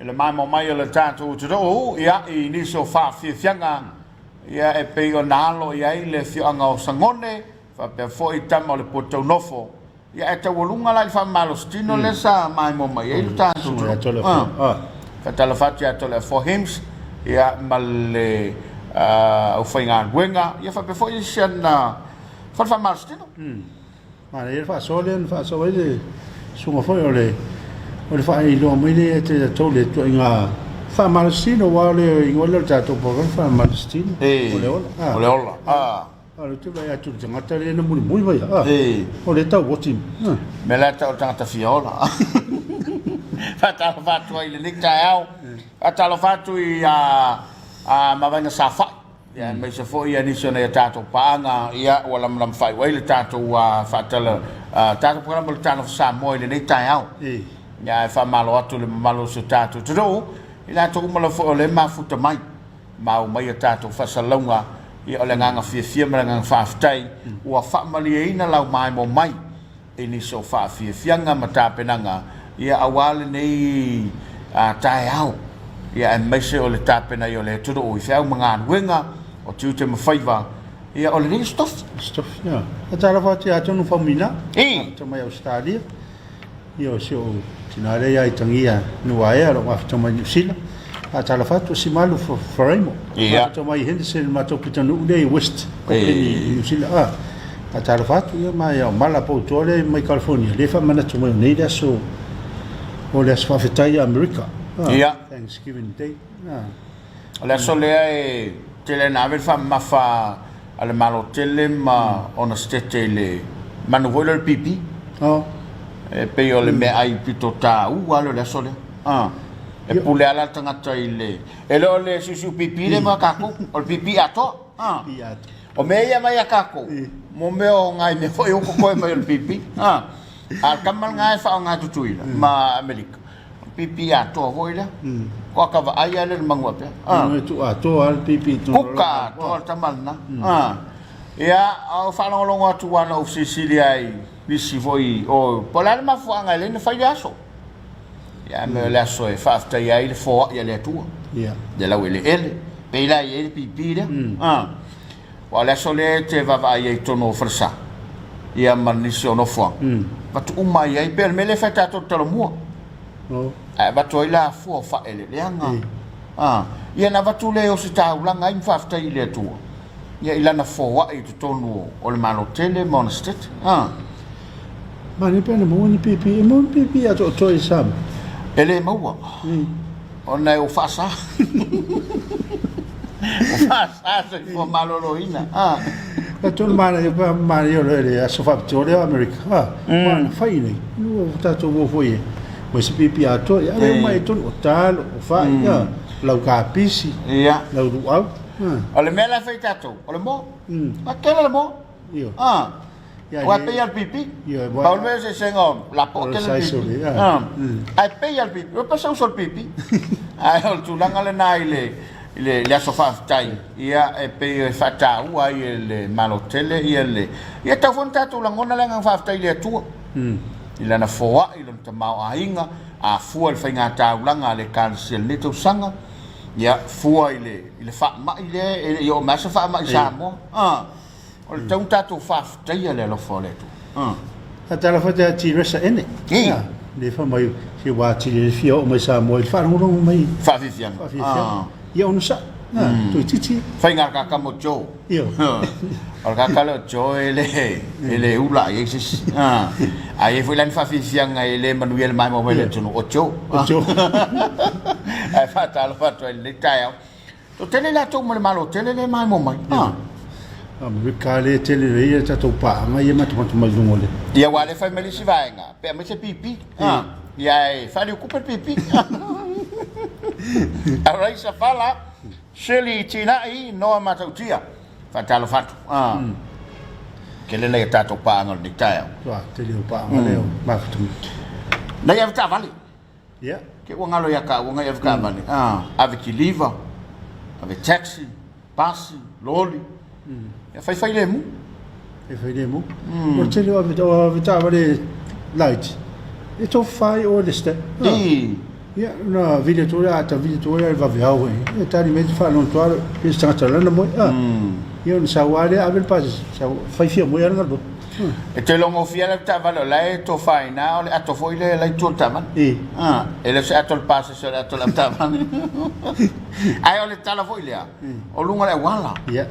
i le maimoa mai o le tatou atunuu, ia, i nisi o faafiafiaga, ia, e pei ona alo i ai le afioaga o Sagone, faapea foi tama o le Puataunofo, ia, ae taualuga la i le faamalositino lea sa maimoa mai ai le tatou atunuu. Ah. Faatalofa atu ia Toleafoa Hems, ia, ma le aufaigaluega, ia faapea foi isi ana fale faamalositino. Manaia le faasoa lea na faasoa ai le susuga foi o le o le faailoa mai lea ia te tatou le ituaiga faamalositino aua o le igoa lea o le tatou program faamalositino o le ola. O le ola. Ah. A o te vaai atu i le tagata lea na mulimuli mai ah. O le tau oti. Mea la e tau o le tagata fia ola. Faatalofa atu ai i lenei taeao. Faatalofa atu i a Mavaega Safai. Ia aemaise foi ia nisi o nai a tatou paaga, ia ua lamalama faaiu ai le tatou faatala tatou polokalame o le Talofa Samoa i lenei taeao. Ia ae faamalo atu i le mamalu o si o tatou atunuu, i latou uma lava foi o lea e mafuta mai, ma aumai a tatou faasalalauga, ia o le agaga fiafia ma le agaga faafetai, ua faamalieina lau maimoa mai i nisi o faafiafiaga ma tapenaga ia aua lenei taeao, ia aemaise o le tapena ai o le atunuu i feau ma galuega o tiute ma faiva, ia o lenei aso tofi. Aso tofi, ia. Faatalofa atu ia Tonu Faumuina, amata mai Ausetalia, ia o si ou tina lea ia Itagia Nuaea o lo o amata mai Niu Sila. Faatalofa atu o Simalu Faraimo, amata mai Henderson i le matou pitonuu lea i West Auckland i Niu Sila. Ah, faatalofa atu ia ma ia o Mala Poutoa lea mai California, lea e faamanatu mai o nei le aso o le aso faafetai i Amerika. Ah, Thanksgiving Day. Ah. O le aso lea e tele ina ave le faamamafa a le Malo tele ma ona setete i le manu foi lea o le pipi. Oh. E pei o le meaai pito taua lea o le aso lea. Ah. E pule ala le tagata i le... E le o le siusiu pipi lea ma kākou, o le pipi atoa. Ah. Pipi atoa. O mea ia mai a kākou, mo mea o ngai mea foi o kokoe mai o le pipi. Ah. A o le tama lena e faaaoga e Tutuila ma Amerika. Pipi atoa foi lea. Ko aka vaai a lea le manu apea. Ah. E tu atoa le pipi tu. Kuka atoa le tama lena. Ah. Ia, o faalogologo atu ana ou fesilisili ai nisi foi o po o le a le mafuaaga e lei na fai le aso. Ia, me o le aso e faafetaia ai le foai a le Atua. Ia. Le laueleele. Pei la e i ai le pipi lea. Ah. Aua o le aso lea e te vaavaai ai i totonu o falesa, ia ma nisi o nofoaga, avatu uma ai ai, pei o le mea lea e fai tatou i le Talomua. Ae avatu ai la fua o faaeleeleaga. A, ia ona avatu lea e ositaulaga ai ma faafetai i le Atua, ia i Lana foai i totonu o le Malo tele ma ona setete. A. Manaia pe ana maua ni pipi, e maua ni pipi atoatoa i Samoa? E le maua. Ona e ua faasa. Ua faasa soifua maloloina. Ah. Ka tonu manaia pa manaia o le aso faapitoa lea o Amerika. Ah, mm. na fai nei. Ua tatou o foi e. Mai se pipi atoa. Ia le mai tonu o talo, o fai, mm. ah, lau kapisi, ia. lau luau. Ah. O le mea la fai tatou, o le moa. Mm. A tele le moa. Io. Ah. Aua e pei lava le pipi. Pau le mea o le eseesega o lapoa tele le pipi. Ae pei lava le pipi. Ua pasa uso le pipi. Ae o le tulaga lena i le i le aso faafetai, ia e pei e faataua ai e le Malo tele ia le ia tau foi ona tatou lagona le agaga faafetai i le Atua. I lana foai, i lona tamaoaiga, a fua i le faigataulaga a le Ekalesia i lenei tausaga, ia fua i le i le faamai lea e le i oo mai lava se faamai i Samoa. O le tau tatou faafetaia le alofa o le Atua. Faatalofa atu ia Tiresa Ene. Le fai mai se ua atili le fia oo mai Samoa i le faalogologo mai. Faafiafiaga. Faafiafiaga. Ia ono sa. Toeitiiti. Faiga kaka mo Joe. Io. O le kaka lea o Joe e le e le ula i ai se isi. A i ai foi la ni faafiafiaga e le manuia le maimoa mai le atunuu, o Joe. O Joe. Ae faatalofa atu ai i lenei taeao. Toatele i latou ma le Malo tele lea e maimoa mai. Ah. Amerika lea tele lea ia tatou paaga ia matamata mai luga o le. Ia aua lea fai mai le isi vaega pe aumai se pipi. Ah. Ia e faaliukupe le pipi. Araisa Fala, Shirley Tinai, Noa Matautia. Faatalofa atu. Ah. Tele nai a tatou paaga o lenei taeao. Ua tele o paaga lea o mafuta. Nai avetaavale. Ia. Ke ua galo ia ka ua ngai ave taavale. Ah, ave kiliva, ave taxi, pasi, loli. Ia fai fai lemu. Fai fai lemu. O le tele o ave o ave taavale laiti. E tofa ai oe le step. I. Ia, na vili atu ai, a ta vili atu ai le vaveao e. E tali mai te faalogo atu lava, pe se tagata lana moe. Ah. Ia ona sau lava lea ave le pasese, sau fai fia moe lava le galuega. E te logofia lau taavale o la e tofa i ina o le ato foi lea e la i tua o le taavale. Ah. E le o se ato o le pasese o le ato o le avetaavale. Ae o le tala foi lea, o luga o le auala. Ia.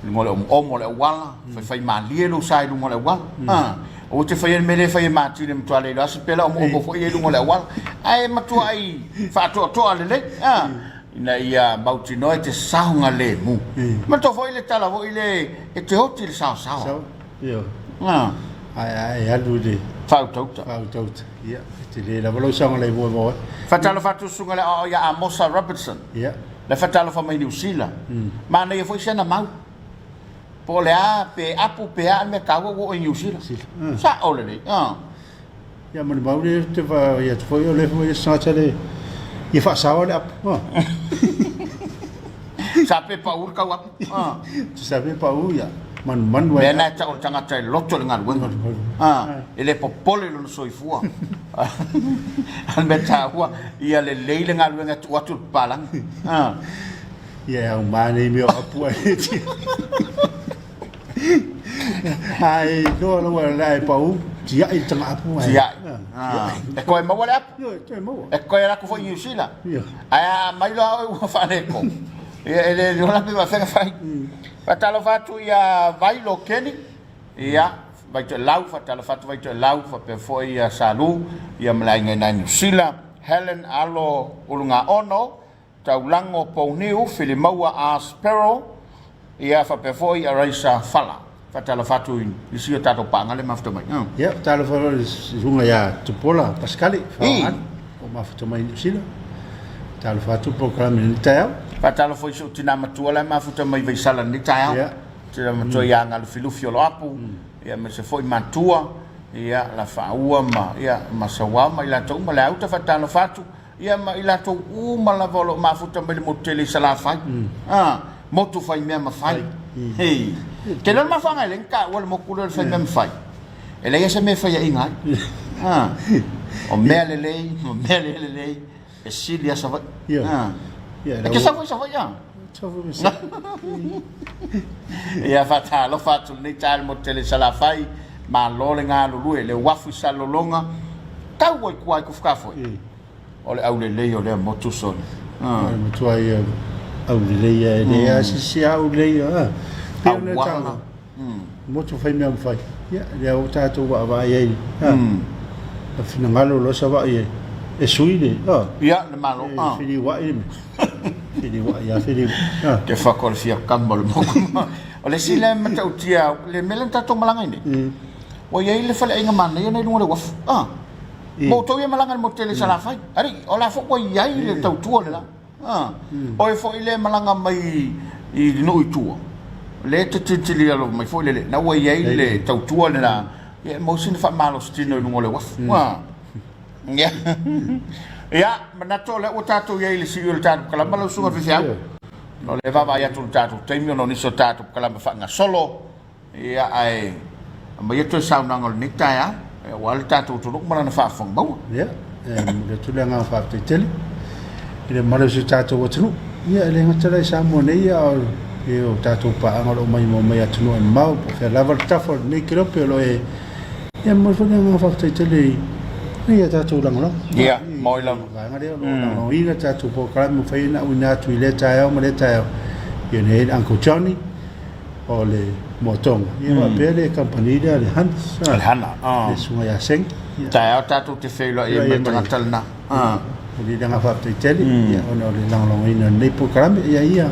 Luga o le omoomo o le auala, faifai malie lou sa i luga o le auala. Ah. Aua te faia le mea lea e fai e Matili e matua le iloa se pela omoomo foi ia i luga o le auala. Ae matuai faatoatoa lelei. Ah. Ina ia mautinoa e te saogalemu. Manatua foi le tala foi le e te oti i le saosaoa. Sao, ioe. Ah. Ae a e alu i le Faautauta. Faautauta. Ia, e tele lava lou saogalemu e maua ai. Faatalofa atu susuga le aoao ia Amosa Robertson. Ia. Le faatalofa mai Niu Sila. Manaia foi si ana mau. Po o le a, pe apu pe a le mea taua ua oo i Niu Sila. Sao lelei. Ah. Ia ma le mau lea te vaai atu foi o le foi se tagata le ia faasaoa le apu. Ah. Sa pe pau le tau apu. Ah. Sa pe pau ia manumanu ai. Mea na e tau o le tagata e loto i le galuega. Ah. E le popole i lona soifua. A le mea taua, ia lelei le galuega e tuu atu i le papalagi. Ah. Ia e auma nei mea o apu ai. Ae iloa lava la e pau, tiai le tagaapu. Tiai. E toe maua le apu. Ioe, toe maua. E toe alu atu foi i Niu Sila. Ioe. Ae a aumai loa oe ua faaletonu. Ia e le iloa la pe faafefea ona fai. Faatalofa atu ia Vailo Kenny, ia Vaitoelau, faatalofa atu Vaitoelau faapea foi ia Salu, ia ma le aiga i ina i Niu Sila, Helen Alo Ulugaono, Taulago Pouniu, Filimaua A. Sparrow, ia faapea foi Araisa Fala. Faatalofa atu i nisi o tatou paaga le mafuta mai. Ia, talofa loa i le susuga ia Tupuola Pasikali, Faogali, o mafuta mai i Niu Sila. Talofa atu polokalame i lenei taeao. Faatalofa foi i si ou tina matua la e mafuta mai i Vaisala i lenei taeao. Ia. Tina matua ia Galufilufi Oloapu, ia aemaise foi matua, ia Lafaaua ma, ia, ma Sauao ma i latou uma. Le auta faatalofa atu. Ia ma i latou uma lava o lo o mafuta mai le motu tele i Salafai. A, motu fai mea ma fai. Hei. Te leo le mafuaaga e leai ni taua le motu lea o le fai mea ma fai. E leai lava se mea e faiaina ai. A, o mea lelei ma mea le lelei e sili lava Savaii. A, e te sau foi i Savaii a? Ia faatalofa atu i lenei taeao i le motu tele i Salafai, malo le galulue, le uafu i Salelologa, tau ai tua i Tufutafoe. O le aulelei o lea motu soli. O le matua ia aulelei e le a sisi aulelei a. Auala. Motu fai mea mafai. Ia lea ua tatou vaavaai ai. A finagalo loa Savaii e sui le. Ia le Malo. E feliuai le mea. Feliuai a feliuai. Te whaka o le fia kama o le moku. O le isi lea matautia, le mea lea na tatou malaga ai nei. Ua i ai le faleaiga manaia nei i luga o le uafu. Ah. Ma outou ia malaga i le motu tele i Salafai. Alii, o la foi ua i ai le tautua le la. Ah. Oe foi lea e malaga mai i le nuu i tua. Lea e te tilitili alo mai foi lele, na ua i ai le tautua lena, ia e maua sina faamalositino i luga o le uafu. A. Ia. Ia, manatu o lea ua tatou i ai i le siui o le tatou kalama lau susuga i le faifeau. O lea e vaavaai atu i le tatou taimi ona o nisi o tatou kalama faagasolo. Ia, ae aumaia toe saunoaga o lenei taeao, aua le tatou atunuu ma lana faafofoga maua. Ia, e momoli atu le agaga faafetai tele i le mamalu o si o tatou atunuu. Ia, e le gata la i Samoa nei, a o e o tatou paaga o lo o maimoa mai atunuu e mamao, po o fea lava le tafa o lenei kelope o lo o e. Ia, e momoli foi le agaga faafetai tele i ia tatou lagolago. Ia, moi lava. Vaega lea o lo o lagolagoina tatou polokalame ua mafai ona auina atu i lea taeao ma lea taeao. Ia, nei le Uncle Johnny, o le Moatoga, ia faapea le kamupani lea le Hunt, Le Hana, le susuga ia Seng. Ia, Taeao tatou te feiloai ai ma le tagata lena. Momoli le agaga faafetai tele, ia, ona o le lagolagoina o lenei polokalame, ia, ia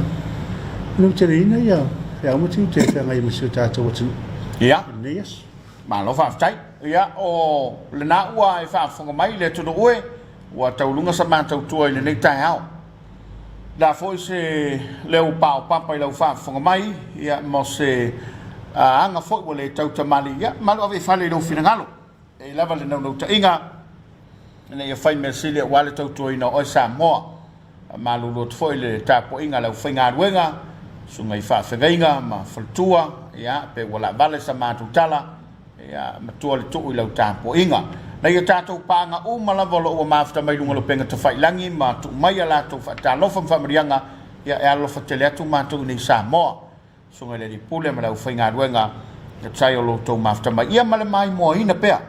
manuteleina ia feau ma tiute e feagai ma si o tatou atunuu Ia. i lenei aso. Malo faafetai. Ia, o lena ua e faafofoga mai le atunuu e, ua tauluga sa matou tua i lenei taeao. Le a foi se leo paopapa i lau faafofoga mai, ia, ma se aga foi ua le tautamalii, ia, malu ave i fale i lou finagalo. E i ai lava le naunautaiga ina ia fai mea sili aua le tautuaina o oe Samoa. Faamalulu atu foi i le tapuaiga a le aufaigaluega, susuga i faafeagaiga ma faletua, ia, pe ua laavale sa matou tala, Ia matua le tuu i lau tapuaiga. Nai o tatou paaga uma lava o lo o ua mafuta mai luga o le upega tafailagi ma tuu mai a latou faatalofa ma faamanuiaga, ia e alolofa tele atu matou i nei Samoa. Susuga i le Alii Pule ma le aufaigaluega, e tusa ai o lo outou mafuta mai. Ia ma le maimoaina pea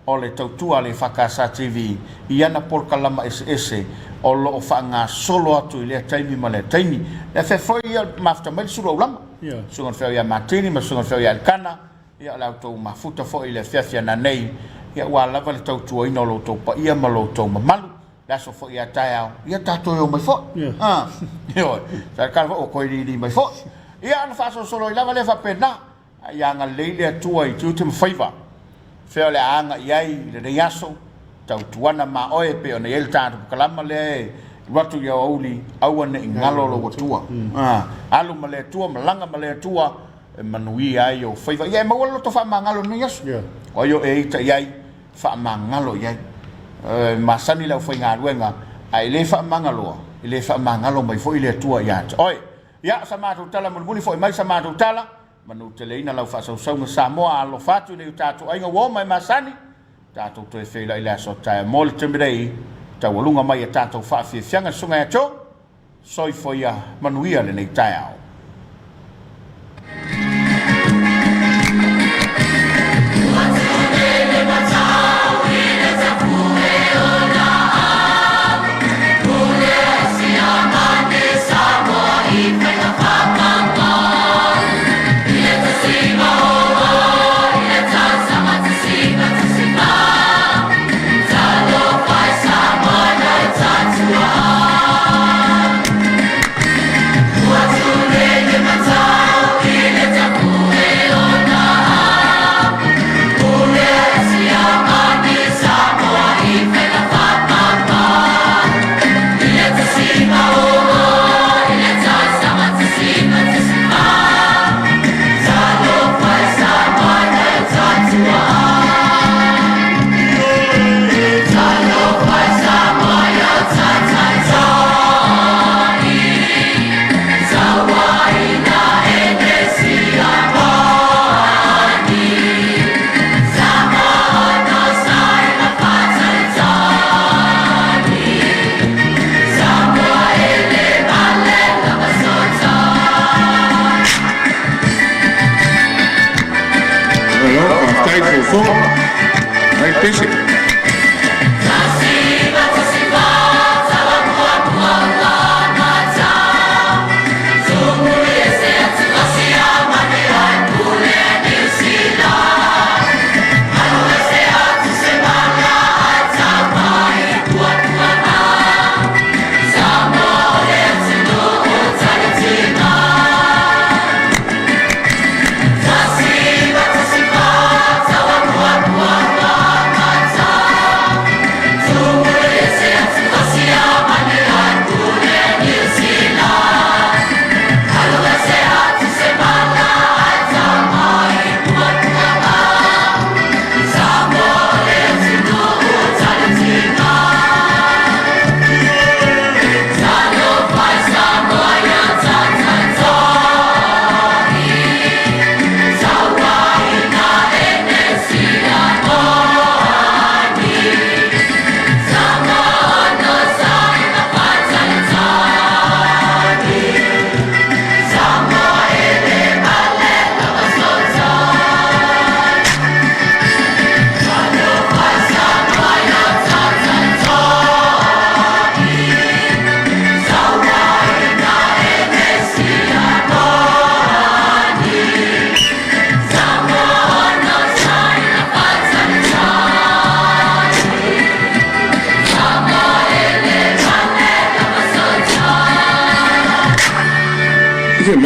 o le tautua a le EFKS TV i ana polokalama eseese o lo o faagasolo atu i lea taimi ma lea taimi. E afea foi ia mafuta mai le sulu aulama, Susuga i le Feau ia Matini ma le Susuga i le Feau ia Elikana, Ia, o la outou mafuta foi i le afiafi ananei, ia ua lava le tautuaina o lo outou paia ma lo outou mamalu. Le aso foi ia taeao, ia tatou e omai foi. Ah, ioe, sa kala foi ua toe lili mai foi. Ia, ona faasolosolo ai lava lea faapena, a ia agalelei le Atua i tiute ma faiva. Fea o le a aga i ai i lenei aso, tautuana ma oe pei ona i ai le tatou kalama lea e alu atu i aoauli, aua ne i galo lou Atua. Ah, alu ma le Atua, malaga ma le Atua, e manuia ai ou faiva. Ia e maua le loto faamagalo i lenei aso. O ai o e ita i ai, faamagalo i ai. E masani le aufaigaluega, a e le faamagaloa, e le faamagalo mai foi le Atua ia te oe. Ia, sa matou tala mulimuli foi mai sa matou tala, manuteleina lau faasausauga Samoa, alofa atu i nai o tatou aiga ua oma e masani, tatou toe feiloai i le aso taeao mo le taimi nei, taualuga mai a tatou faafiafiaga le Susuga ia Joe. Soifua ia manuia lenei taeao. Faafetai fofo. Mai pese.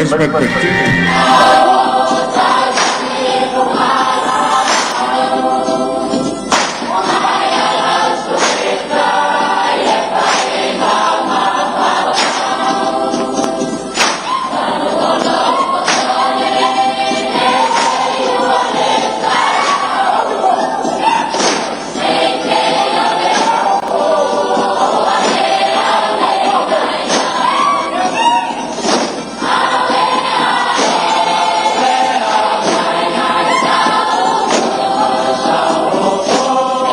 Elizabeth Petini.